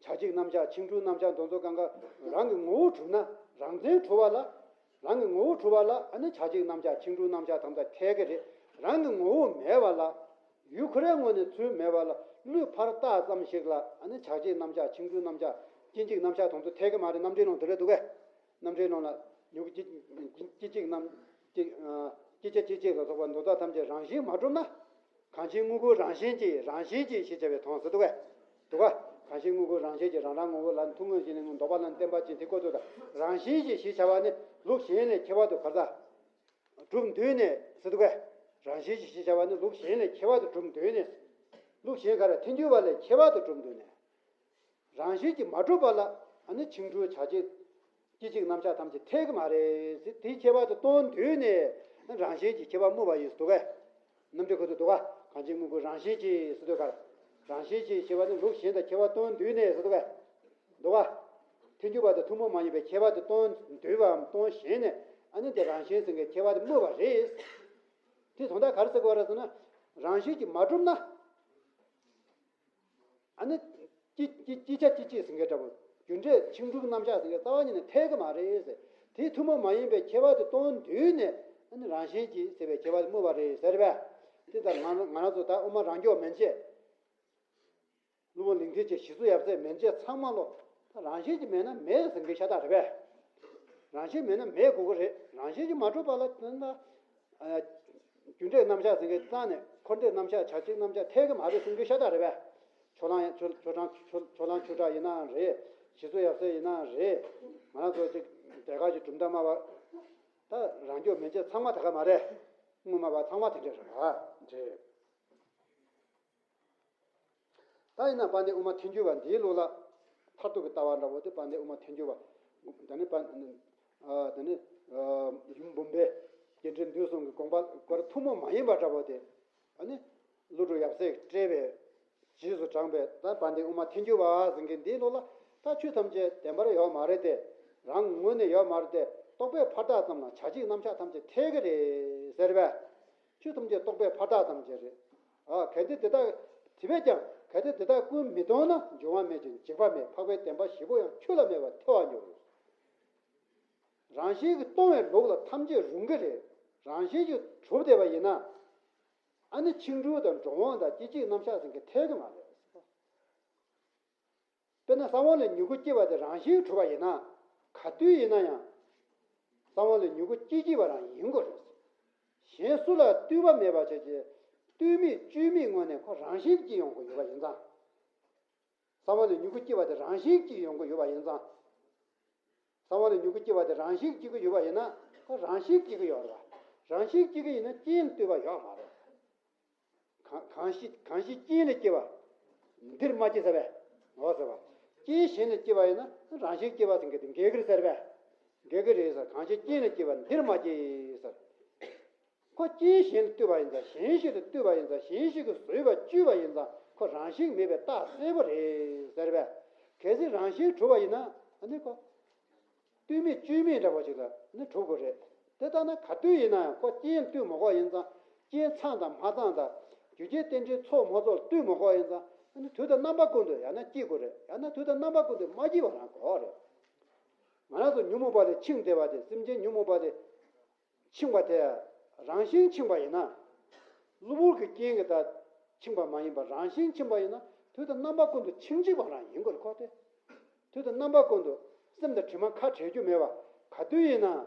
བྱ་བྱེད་རྣམ་གཞག་འཆིང་གྲོལ་རྣམ་གཞག་དེ་ཚོ་གང་ག་རང་གི་ངོ་བོ་གྲུབ་ན། རང་མཚན་གྲུབ་པ་ལ། རང་གི་ངོ་བོ་གྲུབ་པ་ལ་ཨ་ནི་བྱ་བྱེད་རྣམ་གཞག་འཆིང་གྲོལ་རྣམ་གཞག་དེ་ཚོ་འཐད་ཀྱི་རེད། རང་གི་ངོ་བོ་མེད་པ་ལ། ཡུལ་ཁོ་རའི་ངོས་ནས་ཚུལ་མེད་པ་ལ་བློས་ཕར་བཏགས་ཙམ་ཞིག་ལ་ཨ་ནི་བྱ་བྱེད་རྣམ་གཞག་འཆིང་གྲོལ་རྣམ་གཞག་སྐྱེ་འཇིག་རྣམ་གཞག་དེ་ཚོ་འཐད་ཀྱི་མ་རེད། རྣམ་འགྲེལ་ལུང་དེ་རེད་འདུག་གས། རྣམ་འགྲེལ་ལུང་ལ་མྱུ་གུ་སྐྱེ་སྐྱེ་འཇིག་རྣམ་སྐྱེ་ཨ་སྐྱེ་བྱ་སྐྱེ་བྱེད་ལ་སོགས་པ་འདུ་འཛི་ཐམས་ཅད་རང་བཞིན་མ་གྲུབ་ན། གང་ཕྱིར་དངོས་ཀུན་རང་བཞིན་གྱིས། རང་བཞིན་གྱིས་ཞེས་བྱ་བའི་དོན་ཟེར་འདུག་གས། འདུག་ག་གང་ཕྱིར་དངོས་ཀུན་རང་བཞིན་གྱིས། རང་རང་ངོ་བོ་ལ་ཐུགས་དངོས་གཞི་ནས་དངོས་འདོགས་པ་ལ་བརྟེན་པ་ཅན་དེ་ཀོ་ཏོ་དང་། རང་བཞིན་གྱིས་ཞེས་བྱ་བ་ནི་ལུགས་གཞན་ལས་ཁྱད་པར་དུ་ག་རེ་ཟ། གྲུབ་འདུག་ནས་ཟེར་འདུག་གས། རང་བཞིན་གྱིས་ཞེས་བྱ་བ་ནི་ལུགས་གཞན་ལས་ཁྱད་པར་དུ་གྲུབ་འདུག་ནས། ལུགས་གཞན་ག་རེ། ཐལ་འགྱུར་བ་ལས་ཁྱད་པར་དུ་གྲུབ་འདུག་ནས། རང་བཞིན་གྱིས་མ་གྲུབ་པ་ལ་ཨ་ནི་འཆིང་གྲོལ་བྱ་བྱེད་སྐྱེ་འཇིག་རྣམ་གཞག་ཐམས་ཅད་འཐད་ཀྱི་མ་རེད་ཟེར། དེའི་ཁྱད་པར་དུ་སྟོན་འདུག་ནས་རང་བཞིན་གྱིས་ཁྱད་པར་སྨོས་པ་ཡིན་ཟེར་འདུག་གས། རྣམ་འགྲེལ་ཁོ་ཚོ་འདུག་ག་གང་ཕྱིར་དངོས་ཀུན་རང་བཞིན་གྱིས་ཟེར་འདུག་ག་རང་བཞིན་གྱིས་ཞེས་པ་ནི་ལུགས་གཞན་དང་ཁྱད་པར་སྟོན་འདུག་ནས་ཟེར་འདུག་གས། འདུག་ག་ཐལ་འགྱུར་བ་དང་ཐུན་མོང་མ་ཡིན་པའི་ཁྱད་པར་དུ་སྟོན་འདུག་པའམ་སྟོན་བཞིན་ནས་ཨ་ནི་དེ་རང་བཞིན་ཟེར་མཁན་ཁྱད་པར་དུ་སྨོས་པ་རེད། དེ་དོན་དག་ག་རེ་ཟེར་དགོས་རེད་ཟེར་ན། རང་བཞིན་གྱིས་མ་གྲུབ་ན། ཨ་ནི། སྐྱེ་སྐྱེ་སྐྱེ་བྱ་སྐྱེ་བྱེད་ཟེར་མཁན་འདྲ་པོ། རྒྱུ་འབྲས་འཆིང་གྲོལ་རྣམ་གཞག་ཟེར་མཁན་རྩ་བ་ཉིད་ནས་འཐད་ཀྱི་མ་རེད་ཟེར། དེའི་ཐུན་མོང་མ་ཡིན་པའི་ཁྱད་པར་དུ་སྟོན་འདུག་ནས་ཨ་ནི་རང་བཞིན་གྱིས་ཟེར་བའི་ཁྱད་པར་དུ་སྨོས་པ་རེད་ཟེར་བས། དེ་ལྟར་ང་ང་རང་ཚོ་ད་དབུ་མ་རང་སྐྱོང་མན་ཆད། སློབ་དཔོན་ལིང་ཐེ་ཆེ་ཞི་འཚོ་ཡབ་སྲས་མན་ཆད་ཚང་མ་ལོ། ད་རང་བཞིན་གྱིས་མེད་ན་མེད་ཟེར་མཁན་ཤ་སྟག་རེད་པས། རང་བཞིན་མེད་ན་མེད་དགོས་ཀྱི་རེད། རང་བཞིན་གྱིས་མ་གྲུབ་པ་ལ་དེ་ན། རྒྱུ་འབྲས་རྣམ་གཞག་ཟེར་མཁན་རྩ་ནས་འཁོར་འདས་རྣམ་གཞག་བྱ་བྱེད་རྣམ་གཞག་འཐད་ཀྱི་མ་རེད་ཟེར་མཁན་ཤ་སྟག་རེད་པས། ཕྱོགས་གླང་ཕྱོགས་ཕྱོགས་གླང་ཕྱོགས་ཕྱོགས་གླང་ཆོས་གྲགས་ཡིན་ནའང་རེད། ཞི་འཚོ་ཡབ་སྲས་ཡིན་ནའང་རེད། ང་རང་ཚོ་ཅིག་དེ་ག་ཅིག་གྲུབ་མཐའ་སྨྲ་བ། ད་རང་སྐྱོང་མན་ཆད་ཚང་མ་དེ་ག་མ་རེད། དབུ་མ་པ་ཚང་མ་དེ་འདྲ་རེད་པ། རེད། ད་ཡིན་ན་དཔལ་ལྡན་དབུ་མ་ཐལ་འགྱུར་བ་འདིའི་ལུགས་ལ་མཐར་ཐུག་གི་ལྟ་བ་འདྲ་པོ་དེ་དཔལ་ལྡན་དབུ་མ་ཐལ་འགྱུར་བ། ད་ནི་དཔལ། ཨ། ད་ནི། ཨ། ཡུམ་བུམ་པའི་རྒྱས་འབྲིང་བསྡུས་གསུམ་གྱི་དགོངས་པ་སྐོར་ཐུན་མོང་མ་ཡིན་པ་འདྲ་པོ་དེ། ཨ་ནི། ཀླུ་སྒྲུབ་ཡབ་སྲས་ཀྱིས་བཀྲལ་བའི་རྗེས་སུ་འབྲངས་པའི་ད་དཔལ་ལྡན་དབུ་མ་ཐལ་འགྱུར་བ་ཟེར་མཁན་འདིའི་ལུགས་ལ། ད་ཆོས་ཐམས་ཅད་བདེན་པར་ཡོད་མ་རེད་དེ། རང་ངོས་ནས་ཡོད་མ་རེད་དེ། རྟོག་པས་ཕར་བཏགས་ཙམ་ལ་བྱ་བྱེད་རྣམ་གཞག་ཐམས་ཅད་འཐད་ཀྱི་རེད་ཟེར་བས། ཆོས་ཐམས་ཅད་རྟོག་པས་ཕར་བཏགས་ཙམ་ཅིག་རེད། ཨ། གལ་ཏེ་དེ་དག་དེ་བས་ཀྱང་གལ་ཏེ་དེ་དག་ཀུན་མི་སྟོང་ན། འབྱུང་བ་མེད་ཅིང་འཇིག་པ་མེད། འཕགས་པའི་བདེན་པ་བཞི་པོ་ཡང་ཆོས་ལ་མེད་པར་ཐལ་བར་འགྱུར། རང་བཞིན་གྱིས་སྟོང་བའི་ལུགས་ལ་ཐམས་ཅད་རུང་གི་རེད། རང་བཞིན་གྱིས་གྲུབ་བསྡད་པ་ཡིན་ན། ཨ་ནི་འཆིང་གྲོལ་དང་འགྲོ་འོང་དང་སྐྱེ་འཇིག་རྣམ་གཞག་ཟེར་མཁན་འཐད་ཀྱི་མ་རེད། དཔེར་ན་གསང་བ་ལས་མྱུ་གུ་སྐྱེ་བ་དེ་རང་བཞིན་གྱིས་གྲུབ་པ་ཡིན་ན། ག་དུས་ཡིན་ན་ཡང་། གསང་བ་ལས་མྱུ་གུ་སྐྱེ་སྐྱེ་བ་རང་ཡིན་དགོས་རེད། གཞན་སུ་ལ་ལྟོས་པ་མེད་པ་བྱས་ཀྱི། ལྟོས་མེད་བཅོས་མེད་ངོས་ནས་ཁོ་རང་བཞིན་གྱིས་སྐྱེ་ཡོང་གི་ཡོད་པ་ཡིན་ཙང་། གསང་བ་ལས་མྱུ་གུ་སྐྱེ་བ་དེ་རང་བཞིན་གྱིས་སྐྱེ་ཡོང་གི་ཡོད་པ་ཡིན་ཙང་། གསང་བ་ལས་མྱུ་གུ་སྐྱེ་བ་དེ་རང་བཞིན་གྱིས་སྐྱེ་གི་ཡོད་པ་ཡིན་ན། ཁོ་རང་བཞིན་གྱིས་སྐྱེ་གི་ཡོད་རེད་པ། རང་བཞིན་གྱིས་སྐྱེ་གི་ཡིན་ན་རྐྱེན་ལ་ལྟོས་པ་ཡོད་མ་རེད། གང་གང་ཞིག་གང་ཞིག་རྐྱེན་ལས་སྐྱེ་བ། འདིར་མ་སྐྱེས་ཟེར་བས། འོ་ཟེར་བ། རྐྱེན་གཞན་ལས་སྐྱེ་བ་ཡིན་ན་རང་བཞིན་སྐྱེ་བ་ཟེར་མཁན་དེ་འགལ་གྱི་རེད་ཟེར་བས། འགལ་གྱི་རེད་ཟེར། གང་ཞིག་རྐྱེན་ལས་སྐྱེ་བ་འདིར་མ་སྐྱེས་ཟེར། ཁོ་རྐྱེན་གཞན་ལ་ལྟོས་པ་ཡིན་ཙང་། གཞན་ཞིག་ལ་ལྟོས་པ་ཡིན་ཙང་། གཞན་ཞིག་གིས་བཟོས་པ་བཅོས་པ་ཡིན་ཙང་། ཁོ་རང་བཞིན་མེད་པའི་རྟགས་གསལ་པོ་རེད་ཟེར་བས། གལ་སྲིད་རང་བཞིན་གྲུབ་པ་ཡིན་ན་ཨ་ནི་ཁོ། ལྟོས་མེད་བཅོས་མེད་འདྲ་པོ་ཞིག་ལ་ནི་གྲུབ་དགོས་རེད། དེ་ལྟར་ན་ག་དུས་ཡིན་ན་ཡང་ཁོ་རྐྱེན་ལ་ལྟོས་མ་དགོས་པ་ཡིན་ཙང་། རྐྱེན་ཚང་དང་མ་ཚང་དང་། རྒྱུ་རྐྱེན་རྟེན་འབྲེལ་ཚོགས་མ་ཚོགས་ལ་ལྟོས་མ་དགོས་པ་ཡིན་ཙང་། ཨ་ནི་དུས་དང་རྣམ་པ་ཀུན་ཏུ་ཡང་ན་སྐྱེ་དགོས་རེད། ཡང་ན་དུས་དང་རྣམ་པ་ཀུན་ཏུ་མ་སྐྱེས་པ་རང་དགོས་རེད། ང་རང་ཚོ་ཉོན་མོངས་པ་ལས་འཆིང་བསྡད་པ་དེ། སེམས་ཅན་ཉོན་མོངས་པ་ལས་འཆིང་བ་དེ་རང་བཞིན་འཆིང་བ་ཡིན་ན། གློ་བུར་གྱི་རྐྱེན་གྱིས་ད་འཆིང་བ་མ་ཡིན་པར་རང་བཞིན་འཆིང་བ་ཡིན་ན། དུས་དང་རྣམ་པ་ཀུན་ཏུ་འཆིང་བྱེད་པ་རང་ཡིན་དགོས་རེད་ཁོ་སྟེ། དུས་དང་རྣམ་པ་ཀུན་ཏུ་སེམས་དང་དྲི་མ་ཁ་བྲལ་རྒྱུ་མེད་པ། ག་དུས་ཡིན་ན།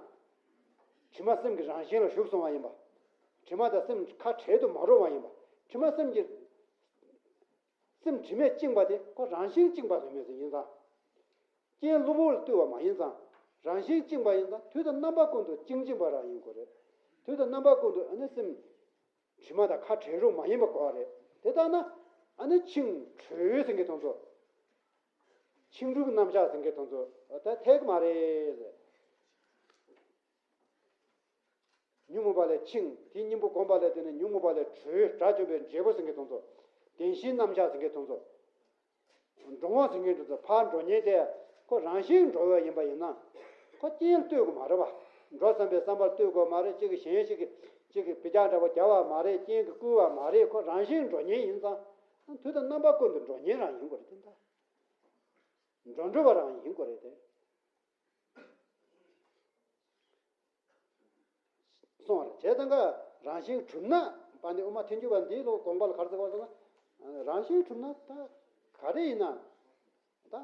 དྲི་མ་སེམས་ཀྱི་རང་བཞིན་ལ་ཞུགས་སོང་བ་ཡིན་པ། དྲི་མ་དང་སེམས་ཁ་བྲལ་དུ་མ་རུང་བ་ཡིན་པ། དྲི་མ་སེམས་ཀྱི། སེམས་དྲི་མས་བཅིངས་པ་དེ་ཁོ་རང་བཞིན་བཅིངས་པ་ལ་མེད་ཟེར་ཡིན་ཙང་། རྐྱེན་གློ་བུར་ལ་ལྟོས་པ་མ་ཡིན་ཙང་། རང་བཞིན་བཅིངས་པ་ཡིན་ཙང་། དུས་དང་རྣམ་པ་ཀུན་ཏུ་བཅིངས་བཅིངས་པ་རང་ཡིན་དགོས་རེད། དུས་དང་རྣམ་པ་ཀུན་ཏུ་ཨ་ནི་སེམས་དྲི་མ་དང་ཁ་བྲལ་རུང་མ་ཡིན་པ་དགོས་པ་རེད། དེ་ལྟར་ན་ཨ་ནི་འཆིང་གྲོལ་ཟེར་མཁན་དེ་ཚོ། འཆིང་གྲོལ་གྱི་རྣམ་གཞག་ཟེར་མཁན་དེ་ཚོ་ད་འཐད་ཀྱི་མ་རེད། ཉོན་མོངས་པ་ལས་འཆིང་། དེའི་གཉེན་པོ་བསྒོམས་པ་ལས་དེ་ནི་ཉོན་མོངས་པ་ལས་གྲོལ། དགྲ་བཅོམ་པའི་འབྲས་བུ་ཟེར་མཁན་དེ་ཚོ། བདེན་བཞིའི་རྣམ་གཞག་ཟེར་མཁན་དེ་ཚོ། འགྲོ་འོང་ཟེར་མཁན་དེ་ཚོ། ཕར་འགྲོ་ཉེན་དེ་ཁོ་རང་བཞིན་འགྲོ་བ་ཡིན་པ་ཡིན་ན། ཁོ་རྐྱེན་ལ་ལྟོས་དགོས་མ་རེད་པ། འགྲོ་བསམ་པའི་བསམ་པ་ལ་ལྟོས་དགོས་མ་རེད། གཅིག་གིས་གཞན་ཞིག་གིས་གཅིག་གིས་བི་ཅག་འདྲ་པོ་རྒྱབ་པ་མ་རེད། རྐྱེན་གྱིས་བསྐུལ་བ་མ་རེད། ཁོ་རང་བཞིན་འགྲོ་ཉེན་ཡིན་ཙང་། དུས་དང་རྣམ་པ་ཀུན་ཏུ་འགྲོ་ཉེན་རང་ཡིན་དགོས་རེད་དེ་འདྲ། འགྲོ་འགྲོ་བ་རང་ཡིན་དགོས་རེད་དེ། སོང་བ་རེད། བྱས་ཙང་ཀ་རང་བཞིན་གྲུབ་ན་པ་འདི་དབུ་མ་ཐལ་འགྱུར་བ་འདིའི་ལོ་དགོངས་པ་ལ་ག་རེ་ཟེར་བ་ཟེར་ན། རང་བཞིན་གྲུབ་ན་ད་ག་རེ་ཡིན་ན་ད།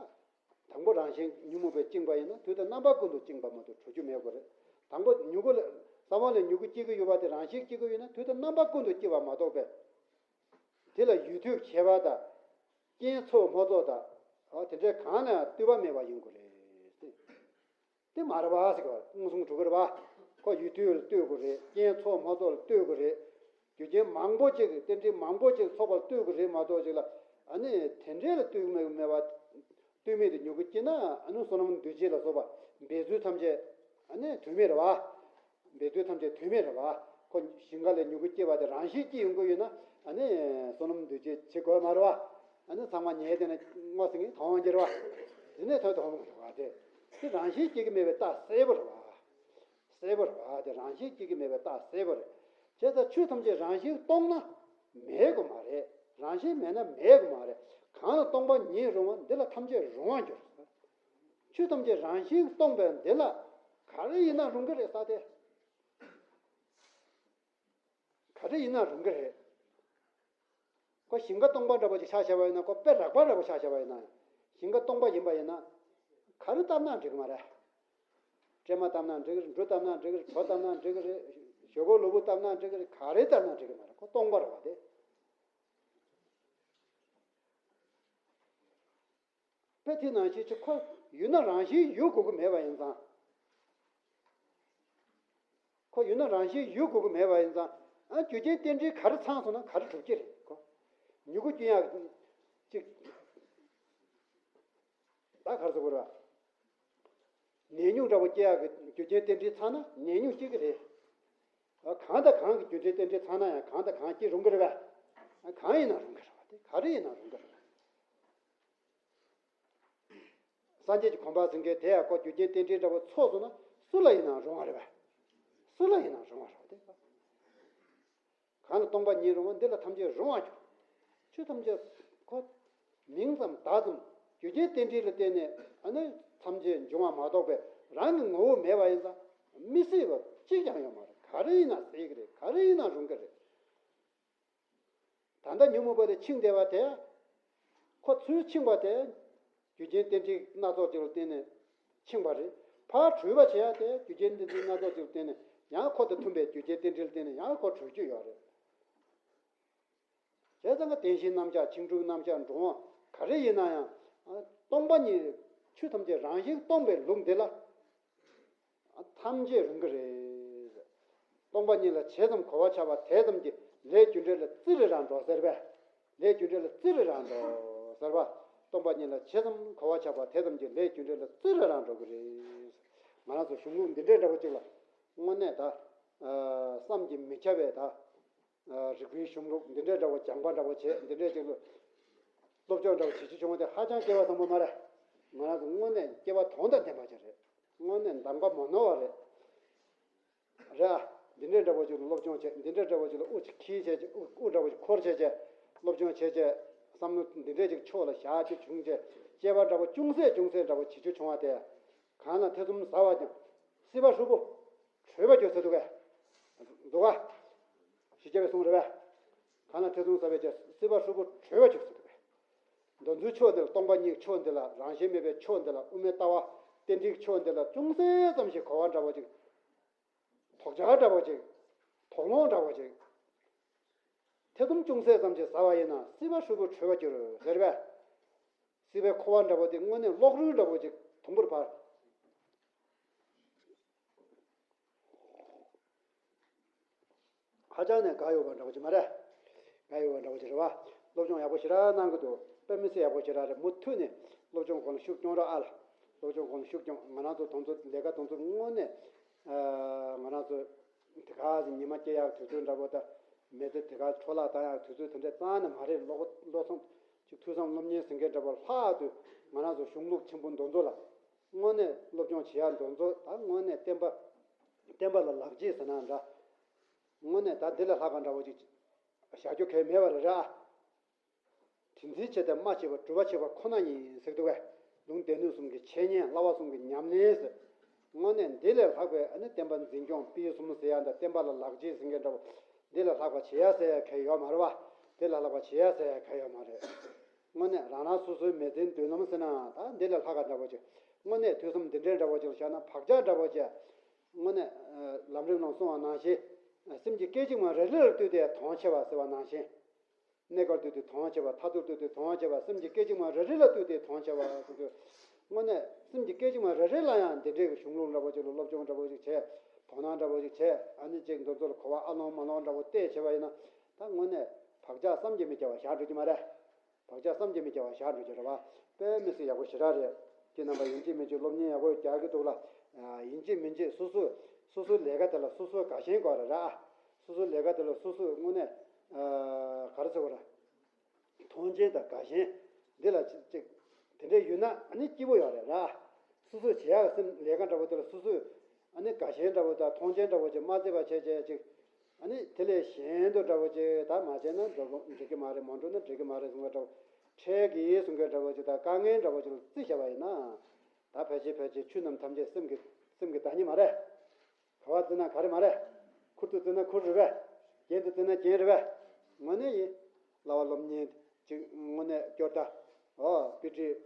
དང་པོ་རང་བཞིན་ཉོན་མོངས་པས་བཅིངས་པ་ཡིན་ན་དུས་དང་རྣམ་པ་ཀུན་ཏུ་བཅིངས་པ་མ་གཏོགས་གྲོལ་རྒྱུ་མེད་དགོས་རེད། དང་པོ་མྱུ་གུ་ལ་ས་བོན་ལས་མྱུ་གུ་སྐྱེ་གི་ཡོད་པ་དེ་རང་བཞིན་སྐྱེ་གི་ཡོད་ན་དུས་དང་རྣམ་པ་ཀུན་ཏུ་སྐྱེ་བ་མ་གཏོགས་པས། དེ་ལ་ཡུལ་དུས་ཁྱད་པར་དང་། རྐྱེན་ཚོགས་མ་ཚོགས་དང་། འོ་དེ་འདྲའི་གང་ལ་ཡང་ལྟོས་པ་མེད་པ་ཡིན་དགོས་རེད། དེ་མ་རེད་པ་ཟེར་གི་བ། མངོན་སུམ་གྲུབ་ཀྱི་རེད་པ། ཁོ་ཡུལ་དུས་ལ་ལྟོས་དགོས་རེད། རྐྱེན་ཚོགས་མ་ཚོགས་ལ་ལྟོས་དགོས་རེད། རྒྱུ་རྐྱེན་མང་པོ་ཅིག་རྟེན་འབྲེལ་མང་པོ་ཅིག་ཚོགས་པ་ལ་ལྟོས་དགོས་རེད་མ་གཏོགས་ཅིག་ལ། ཨ་ནི་དེ་འདྲའི་ལ་ལྟོས་མེད་མེད་པ། ལྟོས་མེད་དུ་མྱུ་གུ་སྐྱེས་ན་ཨ་ནི་བསོད་ནམས་འདུ་བྱེད་ལ་སོགས་པ་འབད་ཚུལ་ཐམས་ཅད་ཨ་ནི་དོན་མེད་རེད་པ། འབད་ཚུལ་ཐམས་ཅད་དོན་མེད་རེད་པ། ཁོ་ཞིང་ཁ་ལས་མྱུ་གུ་སྐྱེས་པ་དེ་རང་བཞིན་སྐྱེས་ཡོང་གི་ཡོད་ན་ཨ་ནི་བསོད་ནམས་འདུ་བྱེད་བྱེད་དགོས་མ་རེད་པ། ཨ་ནི་ཚང་མ་ཉལ་བསྡད་ན་སྔོ་སིང་གེ་མཐོང་གི་རེད་པ། དེ་ནས་ཐོན་མཐོང་གི་རེད་པ། དེ་དེ་རང་བཞིན་སྐྱེ་གི་མེད་པའི་རྟགས་གསལ་པོ་རེད་པ། གསལ་པོ་རེད་པ། དེ་རང་བཞིན་སྐྱེ་གི་མེད་པའི་རྟགས་གསལ་པོ་རེད། བྱས་ཙང་ཆོས་ཐམས་ཅད་རང་བཞིན་སྟོང་ན་མེད་དགོས་མ་རེད། རང་བཞིན་མེད་ན་མེད་དགོས་མ་རེད། གང་ལ་སྟོང་པ་ཉིད་རུང་བ་འདི་ལ་ཐམས་ཅད་རུང་བར་འགྱུར། ཆོས་ཐམས་ཅད་རང་བཞིན་སྟོང་པས་འདི་ལ་ག་རེ་ཡིན་ན་རུང་གི་རེད་ས་དེ། ག་རེ་ཡིན་ན་རུང་གི་རེད། ཁོ་ཞིང་ཁ་སྟོང་པ་འདྲ་པོ་ཅིག་ཆ་བཞག་པ་ཡིན་ན། ཁོ་དཔེ་རགས་པ་འདྲ་པོ་ཆ་བཞག་པ་ཡིན་ན། ཞིང་ཁ་སྟོང་པ་ཡིན་པ་ཡིན་ན། ག་རེ་བཏབ་ན་འགྲིག་གི་མ་རེད། སྲན་མ་བཏབ་ན་འགྲིག་གི་རེད། འབྲུ་བཏབ་ན་འགྲིག་གི་རེད། གྲོ་བཏབ་ན་འགྲིག་གི་རེད། ཞོག་ཁོག་ལུས་པོ་བཏབ་ན་འགྲིག་གི་རེད། ག་རེ་བཏབ་ན་འགྲིག་གི་མ་རེད། ཁོ་སྟོང་པ་རེད་པ་དེ། དཔེ་དེ་ནང་བཞིན་གྱི་ཁོ་ཡུལ་ན་རང་བཞིན་ཡོད་དགོས་ཀྱི་མེད་པ་ཡིན་ཙང་། ཁོ་ཡུལ་ན་རང་བཞིན་ཡོད་དགོས་ཀྱི་མེད་པ་ཡིན་ཙང་། ཨ་རྒྱུ་རྐྱེན་རྟེན་འབྲེལ་ག་རེ་ཚང་སོང་ན་ག་རེ་གྲུབ་ཀྱི་རེད། ཁོ་མྱུ་གུ་སྐྱེ་ཡག་ཅིག་ད་ག་རེ་ཟེར་དགོས་རེད་པ། ནས་མྱུག་འདྲ་པོ་སྐྱེ་ཡག་གི་རྒྱུ་རྐྱེན་རྟེན་འབྲེལ་ཚང་ན་ནས་མྱུག་སྐྱེ་གི་རེད། གང་དང་གང་གི་རྒྱུ་རྐྱེན་རྟེན་འབྲེལ་ཚང་ན་ཡང་གང་དང་གང་སྐྱེ་རུང་གི་རེད་པ། གང་ཡིན་ན་རུང་གི་རེད་པ། དེ་ག་རེ་ཡིན་ན་རུང་གི་རེད་པ། སངས་རྒྱས་ཀྱི་གོ་འཕང་ཟེར་མཁན་དེ་ཡང་ཁོ་རྒྱུ་རྐྱེན་རྟེན་འབྲེལ་འདྲ་པོ་ཚོགས་སོང་ན་སུ་ལ་ཡིན་ན་རུང་བ་རེད་པ། སུ་ལ་ཡིན་ན་རུང་བ་རེད་པ། དེ་གང་ལ་སྟོང་པ་ཉིད་རུང་བ་འདི་ལ་ཐམས་ཅད་རུང་བར་འགྱུར། ཆོས་ཐམས་ཅད་ཁོ་མིང་ཙམ་བརྡ་ཙམ་རྒྱུ་རྐྱེན་རྟེན་འབྲེལ་ལ་བརྟེན་ནས་ཨ་ནི་ཐམས་ཅད་འབྱུང་བ་མ་གཏོགས་པའི་རང་གི་ངོ་བོ་མེད་པ་ཡིན་ཙང་མི་སྲིད་པ་གཅིག་ཀྱང་ཡོད་མ་རེད། ག་རེ་ཡིན་ན་སྲིད་ཀྱི་རེད། ག་རེ་ཡིན་ན་རུང་གི་རེད། ད་ལྟ་ཉོན་མོངས་པ་ལས་འཆིང་བསྡད་པ་དེ། ཁོ་ཚུར་འཆིང་བ་དེ། རྒྱུ་རྐྱེན་རྟེན་འབྲེལ་སྣ་ཚོགས་ཅིག་ལ་བརྟེན་ནས་འཆིང་བ་རེད། ཕར་གྲོལ་བ་བྱེད་ཡ་དེ་རྒྱུ་རྐྱེན་རྟེན་འབྲེལ་སྣ་ཚོགས་ཅིག་ལ་བརྟེན་ནས་ཡང་ཁོ་དང་མཐུན་པའི་རྒྱུ་རྐྱེན་རྟེན་འབྲེལ་ལ་བརྟེན་ནས་ཡང་ཁོ་གྲོལ་རྒྱུ་ཡོད་རེད། བྱས་ཙང་ཀ་བདེན་བཞིའི་རྣམ་གཞག་འཆིང་གྲོལ་རྣམ་གཞག་འགྲོ་འོང་ག་རེ་ཡིན་ན་ཡང་། སྟོང་པ་ཉིད་ཆོས་ཐམས་ཅད་རང་བཞིན་སྟོང་པའི་ལུགས་འདི་ལ། ཐམས་ཅད་རུང་གི་རེད། སྟོང་པ་ཉིད་ལ་ཇི་ཙམ་གོ་བ་ཆགས་པ་དེ་ཙམ་གྱིས་ལས་རྒྱུ་འབྲས་ལ་བརྩི་རུ་རང་འགྲོ་ཟེར་བས། ལས་རྒྱུ་འབྲས་ལ་བརྩི་རུ་རང་འགྲོ་ཟེར་བ། སྟོང་པ་ཉིད་ལ་ཇི་ཙམ་གོ་བ་ཆགས་པ་དེ་ཙམ་གྱིས་ལས་རྒྱུ་འབྲས་ལ་བརྩི་རུ་རང་འགྲོ་གི་རེད། ང་རང་ཚོ་གཞུང་ལུགས་འདི་འདྲའི་འདྲ་པོ་ཅིག་ལ་དངོས་གནས་ད། བསམ་གྱིས་མི་ཁྱབ་པའི་ད། རིག་པའི་གཞུང་ལུགས་འདི་འདྲའི་འདྲ་པོ་སྦྱངས་པ་འདྲ་པོ་བྱས། འདི་འདྲའི་ཅིག་ལ་སློབ་སྦྱོང་འདྲ་པོ་བྱེད་རྒྱུ་བྱུང་བ་དེ་ཧ་ཅང་སྐལ་བ་བཟང་པོ་མ་རེད། ང་རང་ཚོ་དངོས་གནས་སྐལ་བ་དོན་དང་ལྡན་པ་ཅིག་རེད། དངོས་གནས་གདམས་པ་མ་ནོར་བ་རེད། རེད་ཨ། འདི་འདྲའི་འདྲ་པོ་ཅིག་ལ་སློབ་སྦྱོང་བྱས། འདི་འདྲའི་འདྲ་པོ་ཅིག་ལ་དབུ་ཅིག་འཁྱེར་བྱས་ཅིག་དབུ་དབུ་འདྲ་པོ་ཅིག་འཁོར་བྱས་བྱས། སློབ་སྦྱོང་བྱས་བྱས། བསམ་བློ་འདི་འདྲའི་ཅིག་ཕྱོགས་ལ་བཞག་རྒྱུ་བྱུང་བྱས། དཔྱད་པ་འདྲ་པོ་ཅུང་ཟད་ཅུང་ཟད་འདྲ་པོ་བྱེད་རྒྱུ་བྱུང་བ་དེ། གང་ལ་ཐེ་ཚོམ་ཟ་བ་ཀྱང་། སྲིད་པ་ཧྲིལ་པོ་གྲོལ་བར་འགྱུར་ཟེར་འདུག་གས། འདུག་ག་ཞི་རྒྱས་པའི་གསུང་རེད་པས། གང་ལ་ཐེ་ཚོམ་ཟ་བས་ཀྱང་སྲིད་པ་ཧྲིལ་པོ་གྲོལ་བར་འགྱུར་ཟེར་འདུག་གས། མདོ་འཛིན་ཕྱོགས་འདི་ལ། སྟོང་པ་ཉིད་ཕྱོགས་འདི་ལ། རང་བཞིན་མེད་པའི་ཕྱོགས་འདི་ལ། དབུ་མའི་ལྟ་བ་རྟེན་འབྲེལ་ཕྱོགས་འདི་ལ་ཅུང་ཟད་ཙམ་ཞིག་གོ་བ་འདྲ་པོ་ཅིག་དོགས་འཆར་འདྲ་པོ་ཅིག་དོགས་སློང་འདྲ་པོ་ཅིག་ཐེ་ཚོམ་ཅུང་ཟད་ཙམ་ཞིག་ཟ་བ་ཡིན་ན་སྲིད་པ་ཧྲིལ་པོ་གྲོལ་བར་འགྱུར་ཟེར་བས། སྲིད་པའི་འཁོར་བ་འདྲ་པོ་དེ་དངོས་གནས་གློག་རུལ་འདྲ་པོ་ཅིག་དུམ་བུར་བར། ཧ་ཅང་ནས་དགའ་ཡོད་པ་འདྲ་པོ་ཅིག་མ་རེད། དགའ་ཡོད་པ་འདྲ་པོ་ཅིག་རེད་པ། སློབ་སྦྱོང་ཡག་པོ་ཞེ་དྲག་གནང་གི་འདུག་དཔེ་མི་སྲིད་ཡག་པོ་ཞེ་དྲག་རེད། མུ་མཐུད་ནས་སློབ་སྦྱོང་སྒང་ལ་ཤུགས་རྒྱོང་རོགས་ཨ་ལ། སློབ་སྦྱོང་སྒང་ལ་ཤུགས་རྒྱོང་། ང་རང་ཚོ་དང་ཚོ་ལས་ཀ་དང་ཚོ་དངོས་གནས། ང་རང་ཚོ་དེ་ག་ཉི་མ་སྐྱེལ་ཡག་དུས་ཚོད་འདྲ་པོ་དང་། མི་ཚེ་དེ་ག་འཕྲོ་བརླག་བཏང་ཡག་དུས་ཚོད་དེ་འདྲ་རྩ་ནས་མ་རེད། བློ་བློ་བཟང་ཅིག་ཐོས་བསམ་སློབ་གཉེར་ཟེར་མཁན་འདྲ་པོ་ལྷག་ཏུ་ང་རང་ཚོ་གཞུང་ལུགས་ཆེན་པོ་འདི་ཚོ་ལ་དངོས་གནས་སློབ་སྦྱོང་བྱེད་ཡག་འདི་ཚོ་ད་དངོས་གནས་བསྟན་པ་བསྟན་པ་ལ་ལག་རྗེས་ཟེར་ན་འདྲ། དངོས་གནས་ད་འདི་ལས་ལྷག་པ་འདྲ་པོ་ཅིག་བཞག་རྒྱུ་གལ་མེད་པ་རེད་ར། དྲིན་ཅན་བྱས་ཏེ་སྨྲ་བྱེད་པ། སྒྲུབ་པ་བྱེད་པ་ཁོ་ན་ཡིན་ཟེར་འདུག་གས། ལུང་སྡེ་སྣོད་གསུམ་གྱི་འཆད་ཉན། བསླབ་པ་གསུམ་གྱི་ཉམས་ལེན་ཟེར། དངོས་གནས་འདི་ལས་ལྷག་པའི་ཨ་ནི་བསྟན་པ་འཛིན་སྐྱོང་སྤེལ་གསུམ་ཟེར་ཡ་འདྲ། བསྟན་པ་ལ་ལག་རྗེས་ཟེར་མཁན་འདྲ་བོ། འདི་ལས་ལྷག་པ་བྱེད་ཡ་ཟེར་ཡ་གལ་ཡོད་མ་རེད་བ། འདི་ལས་ལྷག་པ་བྱེད་ཡ་ཟེར་ཡ་གལ་ཡོད་མ་རེད། དངོས་གནས་རང་རང་སོ་སོའི་མི་ཚེའི་མདུན་ལམ་ཟེར་ན་ད་འདི་ལས་ལྷག་ག་འདྲ་བོ་ཅིག་དངོས་གནས་དུས་གསུམ་འདི་འདྲའི་འདྲ་བོ་ཅིག་ལ་བཞག་ན་བག་ཆགས་འདྲ་བོ་ཅིག་དངོས་གནས་ལམ་རིམ་ནང་གསུངས་པ་ནང་བཞིན། སེམས་ཀྱི་སྐད་ཅིག་མ་རེ་རེ་ལ་ལྟོས་ཏེ་དོན་བྱེད་པ་ཟེར་བ་ནང་བཞིན། གནས་སྐབས་ལྟོས་ཏེ་དོན་བྱེད་པ། མཐར་ཐུག་ལྟོས་ཏེ་དོན་བྱེད་པ། སེམས་ཀྱི་སྐད་ཅིག་མ་རེ་རེ་ལ་ལྟོས་ཏེ་དོན་བྱེད་པ་ཟེར་དུས། དངོས་གནས་སེམས་ཀྱི་སྐད་ཅིག་མ་རེ་རེ་ལ་ཡང་འདི་འདྲའི་གཞུང་ལུགས་འདྲ་བོ་ཅིག་ལ་སློབ་སྦྱོང་འདྲ་བོ་ཅིག་བྱས། དོ་སྣང་འདྲ་བོ་ཅིག་བྱས། ཨ་ནི་ཅིག་འདི་ཚོ་ལ་གོ་བ་ཨ་ལོང་མ་ལོང་འདྲ་བོ་བལྟས་བྱས་པ་ཡིན་ན། ད་དངོས་གནས་བག་ཆགས་བསམ་གྱིས་མི་ཁྱབ་པ་བཞག་འགྲོ་གི་མ་རེད། བག་ཆགས་བསམ་གྱིས་མི་ཁྱབ་པ་བཞག་འགྲོ་གི་རེད་བ། དཔེ་མི་སྲིད་ཡག་པོ་ཞེ་དྲག་རེད། ཁྱེད་རྣམ་པ་ཡིན་གཅིག་མིན་གཅིག་སློབ་གཉེར་ཡག་པོ་རྒྱག་གི་འདུག་ལ། ཡིན་གཅིག་མིན་གཅིག་སོ་སོ། སོ་སོའི་ལས་ཀ་དེ་ལ་སོ་སོ་དགའ་ཞེན་དགོས་རེད་ར། སོ་སོའི་ལས་ཀ་དེ་ལ་སོ་སོས་དངོས་གནས། ཨ། ག་རེ་ཟེར་དགོས་རེད། མཐོང་ཆེན་དང་དགའ་ཞེན། འདི་ལ་ཅིག་ཅིག་དེ་འདྲ་ཡོད་ན་ཨ་ནི་སྐྱིད་པོ་ཡོད་རེད་ར། སོ་སོས་བྱེད་ཡག་སེམས་ལས་ཀ་འདྲ་བོ་དེ་ལ་སོ་སོས་ཨ་ནི་དགའ་ཞེན་འདྲ་བོ་དང་མཐོང་ཆེན་འདྲ་བོ་ཅིག་མ་བརྩི་བ་བྱས་བྱས་ཅིག་ཨ་ནི་དེ་ལས་གཞན་དུ་འདྲ་བོ་ཅིག་ད་མ་བྱས་ན་འགྲོ་འགྲིག་གི་མ་རེད། མ་འགྲོ་ན་འགྲིག་གི་མ་རེད་གསུང་བ་འདྲ་བོ། འཕྲལ་གྱི་གསུང་མཁན་འདྲ་བོ་ཅིག་དང་དཀའ་ངལ་འདྲ་བོ་ཅིག་ལ་བརྩི་བཞག་པ་ཡིན་ན། ད་ཕལ་ཆེར་ཕལ་ཆེར་ཆོས་རྣམས་ཐམས་ཅད་སེམས་ཀྱི་སེམས་ཀྱི་བདག་ཉིད་མ་རེད། ག་བ་བརྩིས་ན་ག་རེ་མ་རེད། ཁུར་དུ་བརྩིས་ན་ཁུར་རེད་པས། རྒྱན་དུ་བརྩིས་ན་རྒྱན་རེད་པས། དངོས་གནས་ཡིན། བསླབ་པ་སློབ་གཉེར་ཅིག་དངོས་གནས་སྐྱོར་ད། ཨོ་དཔེ་ཁྲིད།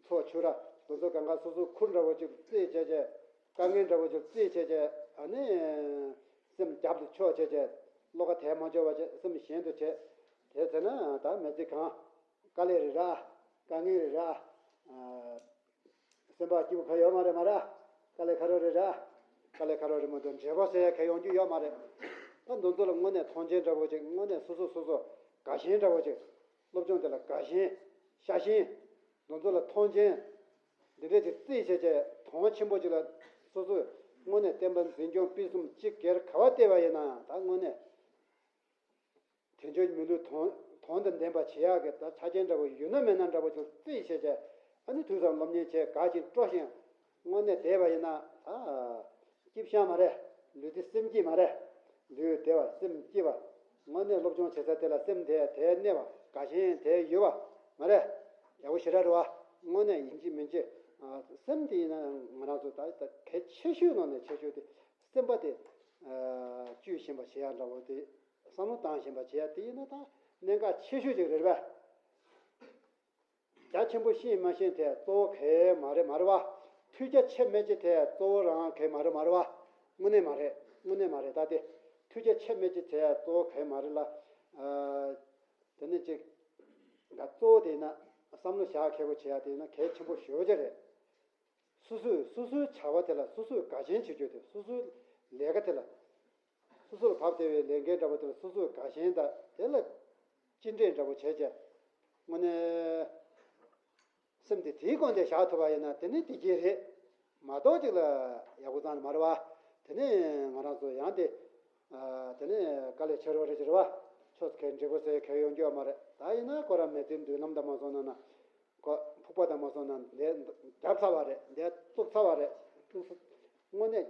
ཚོགས་ཆོས་ར། དེ་ཚོ་གང་ག་སོ་སོ་ཁུར་འདྲ་བོ་ཅིག་བརྩིས་བྱས་བྱས། དཀའ་ངལ་འདྲ་བོ་ཅིག་བརྩིས་བྱས་བྱས། ཨ་ནི་སེམས་རྒྱབ་ཏུ་ཕྱོགས་བྱས་བྱས། བློ་ཁ་དལ་མ་འབྱོར་བ་བྱས། སེམས་གཞན་དུ་བྱས། དེ་ཚེ་ན་ད་མི་ཚེ་གང་། དཀའ་ལས་རེད་ར། དཀའ་ངལ་རེད་ར། ཨ། སེམས་པ་སྐྱིད་པོ་ག་ཡོད་མ་རེད་མ་རེད། དཀའ་ལས་ཁག་པོ་རེད་ར། དཀའ་ལས་ཁག་པོ་རེད་མ་གཏོགས་འབྲས་བུ་ཟེར་ཡ་གང་ཡོང་རྒྱུ་ཡོད་མ་རེད། ད་འདི་ཚོ་ལ་དངོས་གནས་མཐོང་ཆེན་འདྲ་བོ་ཅིག་དངོས་གནས་སོ་སོ་སོ་སོ་དགའ་ཞེན་འདྲ་བོ་ཅིག་སློབ་སྦྱོང་དེ་ལ་དགའ་ཞེན། ཤ་ཞེན། འདི་ཚོ་ལ་མཐོང་ཆེན། འདི་འདྲས་ཅིག་བརྩིས་བྱས་བྱས་དོན་ཆེན་པོ་ཅིག་ལ་སོ་སོས་དངོས་གནས་བསྟན་པ་འཛིན་སྐྱོང་སྤེལ་གསུམ་གཅིག་སྒེར་ག་བ་བལྟས་པ་ཡིན་ན་ད་དངོས་གནས། དལ་འབྱོར་མི་ལུས་དོན་དོན་དང་ལྡན་པ་བྱེད་ཡག་གི་ད་ཆ་རྐྱེན་འདྲ་བོ་ཡོད་ན་མེད་ན་འདྲ་བོ་ཅིག་རྩིས་བྱས་བྱས། ཨ་ནི་ཐོས་བསམ་སློབ་གཉེར་བྱས་དགའ་ཞིང་སྤྲོ་ཞིང་དངོས་གནས་བསྡད་པ་ཡིན་ན། ཨ། སྐྱིད་ཤ་མ་རེད། ལུས་འདི་སེམས་སྐྱིད་མ་རེད། ལུས་བདེ་བ་སེམས་སྐྱིད་པ། དངོས་གནས་སློབ་སྦྱོང་བྱེད་ས་དེ་ལ་སེམས་དེ་དེ་གནས་པ་དགའ་ཞེན་དེ་ཡོད་པ་མ་རེད། ཡག་པོ་ཞེ་དྲག་རེད་བ། དངོས་གནས་ཡིན་གཅིག་མིན་གཅིག་ཨ། སེམས་དེ་ཡིན་ན་ང་རང་ཚོ་ད་ད་གལ་ཆེ་ཤོས་ནང་ནས་ཆེ་ཤོས་དེ་སེམས་པ་དེ། ཨ། བཅོས་བཞིན་པ་བྱེད་ཡག་འདྲ་བོ་དེ། བསམ་བློ་བཏང་བཞིན་པ་བྱེད་ཡ་དེ་ཡིན་ན་ད་གནད་འགག་ཆེ་ཤོས་ཅིག་རེད་པས། རྒྱ་ཆེན་པོ་ཤེས་མ་ཤེས་དེ་གཙོ་བོ་གལ་མ་རེད་མ་རེད་བ། ཐོས་རྒྱ་ཆེ་མེད་ཀྱི་དེ་གཙོ་བོ་རང་གལ་མ་རེད་མ་རེད་བ། དངོས་གནས་མ་རེད། དངོས་གནས་མ་རེད། ད་དེ་ཐོས་རྒྱ་ཆེ་མེད་ཀྱི་དེ་གཙོ་བོ་གལ་མ་རེད་ལ། ཨ། དེ་ནས་ཅིག་ད་གཙོ་བོ་དེ་ཡིན་ན་བསམ་བློ་བཞག་མཁས་པོ་བྱེད་ཡ་དེ་ཡིན་ན་གལ་ཆེན་པོ་ཞེ་པོ་ཅིག་རེད། སོ་སོས་སོ་སོའི་བྱ་བ་དེ་ལ་སོ་སོས་དགའ་ཞེན་བྱེད་རྒྱུ་དེ། སོ་སོའི་ལས་ཀ་དེ་ལ། སོ་སོར་བབས་བསྡད་པའི་ལས་འགན་འདྲ་པོ་དེ་ལ་སོ་སོས་དགའ་ཞེན་དང་དེ་ལ་ཅི་འདྲས་འདྲ་པོ་བྱས་བྱས། དངོས་གནས་སེམས་དེ་དེའི་སྒོ་ནས་བཞག་ཐུབ་པ་ཡིན་ན་དེ་ནི་བདེ་སྐྱིད་རེད། མ་གཏོགས་ཅིག་ལ་ཡག་པོ་ཙང་མ་རེད་བ། དེ་ནི་ང་རང་ཚོ་ཡང་དེ། ཨ། དེ་ནི་དཀའ་ལས་ཆེ་རུ་རེད་ཟེར་བ། ཆོས་ཁས་འབྲས་བུ་ཟེར་ཁས་ཡོང་རྒྱུ་ཡོད་མ་རེད། ད་ཡིན་ན་ཁོ་རང་མི་ཚེའི་མདུན་ལམ་དང་མ་སོང་ན་ན། ཁོ་ཕུག་པ་དང་མ་སོང་ན་འདི་རྒྱབ་ཚར་བ་རེད། འདི་བཙུགས་ཚར་བ་རེད། བཙུགས་ས། དངོས་གནས།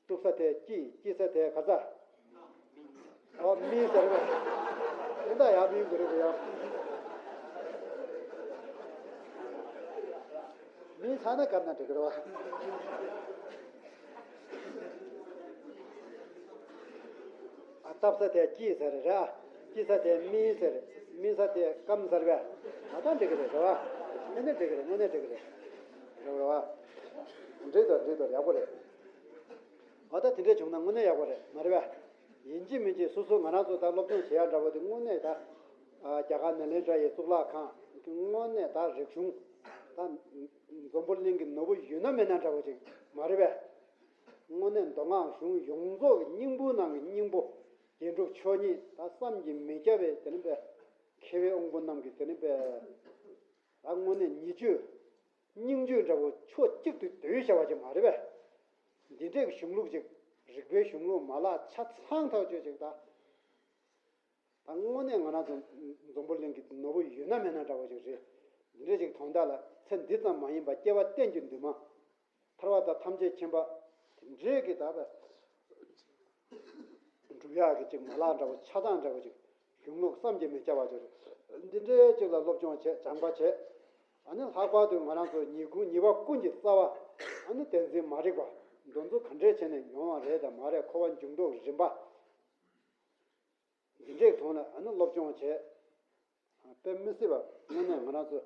བཙུགས་ས་དེ་སྐྱིད། སྐྱིད་ས་དེ་ག་ས། ཨོ་མི་ཟེར་བ། དེ་འདྲ་ཡག་མིན་དགོས་རེད་ཡ། མི་ཚང་ན་གབ་ན་འགྲིག་གི་རེད་བ། ཨ། བཏབ་ས་དེ་སྐྱིད་ཟེར་རེད། སྐྱིད་ས་དེ་མི་ཟེར། མི་ས་དེ་སྐམ་ཟེར་བས། ཨ། ད་འགྲིག་གི་རེད་རེད་བ། དངོས་གནས་འགྲིག་གི་རེད། དངོས་གནས་འགྲིག་གི་རེད། རེད་བ། འགྲིག་འདུག་འགྲིག་འདུག་ཡག་པོ་རེད། ཨ། ད་དེ་འདྲས་བྱུང་ན་དངོས་གནས་ཡག་པོ་རེད་མ་རེད་བས། ཡིན་གཅིག་མིན་གཅིག་སོ་སོ་ང་རང་ཚོ་ད་སློབ་སྦྱོང་བྱེད་ཡ་འདྲ་བོ་དེ་དངོས་གནས་ད། ཨ། རྒྱ་གར་ནཱ་ལེནྡྲ་ཡི་གཙུག་ལག་ཁང་། དངོས་གནས་ད་རིག་གཞུང་། ད་འཛམ་བུ་གླིང་གི་ནོར་བུ་ཡོད་ན་མེད་ན་འདྲ་བོ་ཅིག་མ་རེད་པས། དངོས་གནས་མདོ་སྔགས་གཞུང་ཡོངས་རྫོགས་ཀྱི་སྙིང་པོ་ནང་གི་སྙིང་པོ། རྒྱན་དྲུག་མཆོག་བརྙེས། ད་བསམ་གྱིས་མི་ཁྱབ་པའི་དེ་ནི་པས། མཁས་པའི་དབང་པོ་རྣམས་ཀྱིས་དེ་ནི་པས། ད་དངོས་གནས་ཉེས་སྤྱོད། སྙིང་སྤྱོད་འདྲ་བོ་ཕྱོགས་གཅིག་ཏུ་བསྡུས་བྱ་བ་ཅིག་མ་རེད་པས། འདི་འདྲའི་གཞུང་ལུགས་ཅིག་རིག་པའི་གཞུང་ལུགས་མ་ལག་ཆ་ཚང་ཐག་ཆོད་ཅིག་ད། ད་དངོས་གནས་ང་རང་ཚོ་འཛམ་བུ་གླིང་གི་ནོར་བུ་ཡོད་ན་མེད་ན་འདྲ་བོ་ཞིག་རེད། འདི་འདྲ་ཞིག་དོན་དག་ལ་ཚེ་འདི་ཙམ་མ་ཡིན་པར་སྐྱེ་བ་གཏན་གྱི་འདུན་མ། ཐར་པ་དང་ཐམས་ཅད་མཁྱེན་པ། དེ་འདྲའི་གི་ད་བས་སྒྲུབ་ཡག་གི་ཅིག་མ་ལག་འདྲ་བོ་ཆ་ཚང་འདྲ་བོ་ཅིག་གཞུང་ལུགས་བསམ་གྱིས་མི་ཁྱབ་པ་ཅིག་རེད། འདི་འདྲའི་ཅིག་ལ་སློབ་སྦྱོང་བྱས། སྦྱངས་པ་བྱས། ཨ་ནི་ལྷག་པར་དུ་ང་རང་ཚོ་ཉེས་ཀུན་ཉེས་པ་ཀུན་གྱི་རྩ་བ། ཨ་ནི་བདེན་འཛིན་མ་རིག་པ་འདི་ཚོ་ག་འདྲས་བྱས་ནས་ཡོང་བ་རེད་དམ་མ་རེད། འཁོར་བ་འབྱུང་ལྡོག་རིམ་པ་འདི་འདྲས་ཐོག་ནས་ཨ་ནི་སློབ་སྦྱོང་བྱས། དཔེ་མི་སྲིད་པ་དངོས་གནས་ང་རང་ཚོ་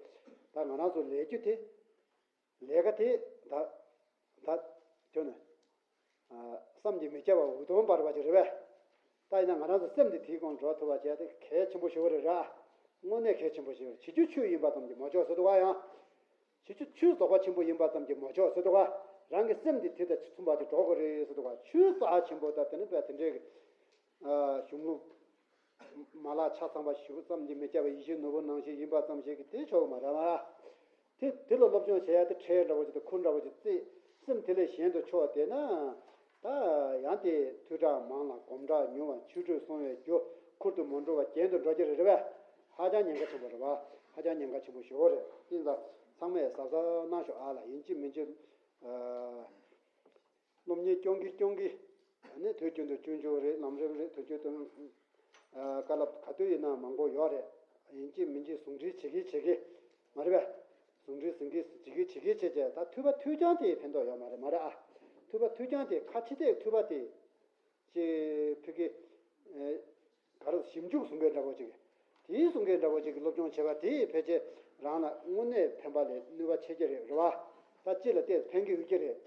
ད་ང་རང་ཚོ་ལས་རྒྱུ་དེ། ལས་ཀ་དེ་ད་ད་ཁྱོད་ནས་བསམ་གྱིས་མི་ཁྱབ་པ་འུ་དུམ་འབར་བ་ཅིག་རེད་པས། ད་ཡིན་ན་ང་རང་ཚོ་སེམས་འདི་དེའི་སྒང་འགྲོ་ཐུབ་པ་བྱས་ཏེ་གལ་ཆེན་པོ་ཞེ་པོ་རེད་ར། དངོས་གནས་གལ་ཆེན་པོ་ཞེ་པོ་རེད། བྱེད་རྒྱུ་ཆོས་ཡིན་པ་ཙམ་གྱིས་མ་ཆོག་ཟེར་འདུག་ག་ཡང་། བྱེད་རྒྱུ་ཆོས་རྫོགས་པ་ཆེན་པོ་ཡིན་པ་ཙམ་གྱིས་མ་ཆོག་ཟེར་འདུག་ག་རང་གི་སེམས་འདི་དེ་དང་མཚུངས་པ་ཅིག་འགྲོ་དགོས་རེད་ཟེར་འདུག་ག་ཆོས་རྩ་ཆེན་པོ་དང་དེ་ནི་དཔེ་དེ་འདྲའི་གི་གཞུང་ལུགས་མ་ལག་ཆ་ཚང་བ་ཞིག་བསམ་གྱིས་མི་ཁྱབ་པ་ཡིད་བཞིན་ནོར་བུ་ནང་བཞིན་ཡིན་པ་ཙམ་ཞིག་གིས་དེ་ཆོག་གི་མ་རེད་མ་རེད། དེ་དེ་ལ་སློབ་སྦྱོང་བྱེད་ཡ་དེ་ཁྲལ་འདྲ་བོ་ཅིག་དང་ཁུར་འདྲ་བོ་ཅིག་བརྩིས། སེམས་དེ་ལས་གཞན་དུ་འཕྱོ་བ་དེ་ན། ད་ཡང་དེ་ཐོས་གྲངས་མང་ལ་སྒོམ་གྲངས་ཉུང་བ་ཆོས་ཁྲིད་སོང་བའི་རྒྱུ་ཁུར་དུ་མ་འགྲོ་བ་རྒྱན་དུ་འགྲོ་གི་རེད་རེད་པས། ཧ་ཅང་ཉེན་ཁ་ཆེན་པོ་རེད་བ། ཧ་ཅང་ཉེན་ཁ་ཆེན་པོ་ཞེ་པོ་རེད། དེ་ཡིན་ཙང་ཚང་མས་གཟབ་གཟབ་གནང་ཤོག་ཨ་ལ། ཡིན་གཅིག་མིན་གཅིག་ཨ། སློབ་གཉེར་སྐྱོང་གི་སྐྱོང་གི། ཨ་ནི་དུས་རྒྱུན་དུ་སྤྱོད་འཇུག་རེད། ལམ་རིམ་རེད། དུས་རྒྱུན་དུ་ཨ་བཀའ་སློབ་ག་དུས་ཡིན་ན་མང་པོ་ཡོད་རེད། ཡིན་གཅིག་མིན་གཅིག་ཟུང་འབྲེལ་བྱེད་ཀྱི་བྱེད་ཀྱི་མ་རེད་པས། ཟུང་འབྲེལ་ཟིན་གྱི་བྱེད་ཀྱི་བྱེད་ཀྱི་བྱེད་བྱས། ད་ཐོས་པ་ཐོས་རྐྱང་དེ་ཕན་ཐོགས་ཡོད་མ་རེད་མ་རེད་ཨ། ཐོས་པ་ཐོས་རྐྱང་དེ་ཁ་ཕྱི་ཐེག་ཐོས་པ་དེ། ཅེས་ཕ་གི་ཨེ་ག་རེ་ཞིབ་འཇུག་གསུང་མཁན་འདྲ་པོ་ཅིག་དེའི་གསུང་མཁན་འདྲ་པོ་ཅིག་གི་སློབ་སྦྱོང་བྱས་པ་དེས་ཕལ་ཆེར་རང་ལ་དངོས་གནས་ཕན་པ་ལས་ནུས་པ་ཆེ་གི་རེད་རེད་བ། ད་སྤྱི་ལ་ཏོག་ཙམ་ཕན་གི་ཡོད་ཀྱི་རེད།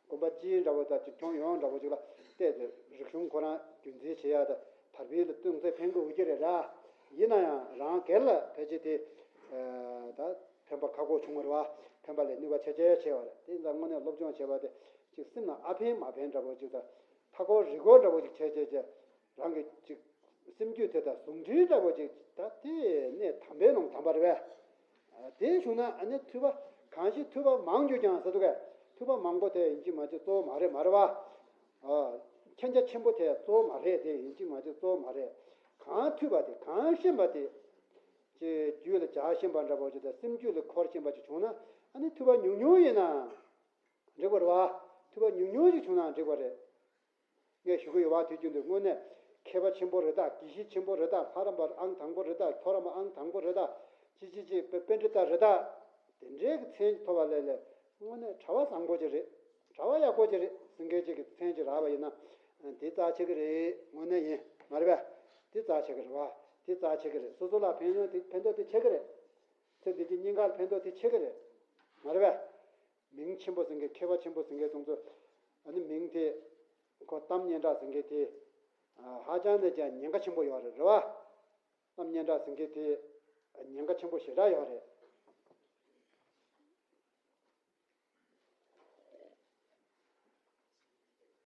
དགོན་པ་སྤྱིའི་འདྲ་པོ་དང་ཁྱོན་ཡོངས་འདྲ་པོ་ཅིག་ལ་ཏོག་ཙམ་རིག་གཞུང་ཁོ་རང་རྒྱུན་འཛིན་བྱེད་ཡ་དང་དར་སྤེལ་ལ་གཏོང་ཚད་ཕན་གི་ཡོད་ཀྱི་རེད་ར། ཡིན་ན་ཡང་རང་སྒེར་ལ་ཕལ་ཆེར་དེ་ད་ཕན་པ་ཁག་པོ་བྱུང་བ་རེད་བ། ཕན་པ་ལས་ནུས་པ་ཆེ་ཆེ་ཆེ་བ་རེད། དེ་ཡིན་ཙང་དངོས་གནས་སློབ་སྦྱོང་བྱས་པ་དེ་ཅིག་སེམས་ལ་ཨ་ཕན་མ་ཕན་འདྲ་པོ་ཅིག་དང་། མཐའ་འཁོར་རི་སྐོར་འདྲ་པོ་ཅིག་བྱས་བྱས་བྱས། རང་གི་ཅིག་སེམས་རྒྱུད་དེ་དང་ཟུང་འབྲེལ་འདྲ་པོ་ཅིག་ད་དེ་གནས་དམ་པའི་ནང་དམ་པ་རེད་པས། དེ་བྱུང་ན་ཨ་ནི་ཐོས་པ་གང་ཞིག་ཐོས་པ་མང་གྱུར་ཀྱང་ཟེར་འདུག་གས། ཐོས་པ་མང་པོ་དེ་ཡིན་གཅིག་མིན་གཅིག་གཙོ་བོ་མ་རེད་མ་རེད་བ། མཁྱེན་རྒྱ་ཆེན་པོ་དེ་གཙོ་བོ་མ་རེད། དེ་ཡིན་གཅིག་མིན་གཅིག་གཙོ་བོ་མ་རེད། གང་ཐོས་པ་དེ་གང་ཤེས་པ་དེ། ཅིག་རྒྱུད་ལ་འཇགས་ཤེས་པ་འདྲ་པོ་ཅིག་དང་སེམས་རྒྱུད་ལ་འཁོར་ཤེས་པ་ཅིག་བྱུང་ན་ཨ་ནི་ཐོས་པ་ཉུང་ཉུང་ཡིན་ན། འགྲིག་པ་རེད་བ། ཐོས་པ་ཉུང་ཉུང་ཞིག་བྱུང་ན་འགྲིག་པ་རེད། ངས་ཞུ་གི་ཡོད་བ། དུས་རྒྱུན་དུ་དངོས་གནས་མཁས་པ་ཆེན་པོ་རེད་ད། དགེ་བཤེས་ཆེན་པོ་རེད་ད། ལྷ་རམས་པ་ཨང་དང་པོ་རེད་ད། མཐོ་རམས་པ་ཨང་དང་པོ་རེད་ད། ཅི་ཅི་ཅི་པེ་པཎྜི་ཏ་རེད་ད། དེ་འདྲའི་གི་མཚན་ཐོབ་པ་ལས་ལས་དངོས་གནས་གྲྭ་པ་བཟང་པོ་ཅིག་རེད། གྲྭ་པ་ཡག་པོ་ཅིག་རེད་ཟེར་མཁན་ཅིག་གི་མཚན་ཅིག་རག་པ་ཡིན་ན། དེ་རྩ་ཆེ་གི་རེད། དངོས་གནས་ཡིན་མ་རེད་པས། དེ་རྩ་ཆེ་གི་རེད་བ། དེ་རྩ་ཆེ་གི་རེད། སོ་སོ་ལ་ཕན་ཡོན་དེ་ཕན་ཐོགས་དེ་ཆེ་གི་རེད། ཚེ་འདི་ཀྱི་སྙིང་གར་ཕན་ཐོགས་དེ་ཆེ་གི་རེད། མ་རེད་པས། མིང་ཆེན་པོ་ཟེར་མཁན། མཁས་པ་ཆེན་པོ་ཟེར་མཁན་དེ་ཚོ། ཨ་ནི་མིང་དེ་ཁོ་གཏམ་སྙན་གྲགས་ཟེར་མཁན་དེ་ཧ་ཅང་ནས་ཀྱང་ཉེན་ཁ་ཆེན་པོ་ཡོད་རེད། རེད་བ། གཏམ་སྙན་གྲགས་ཟེར་མཁན་དེ་ཉེན་ཁ་ཆེན་པོ་ཞེ་དྲག་ཡོད་རེད།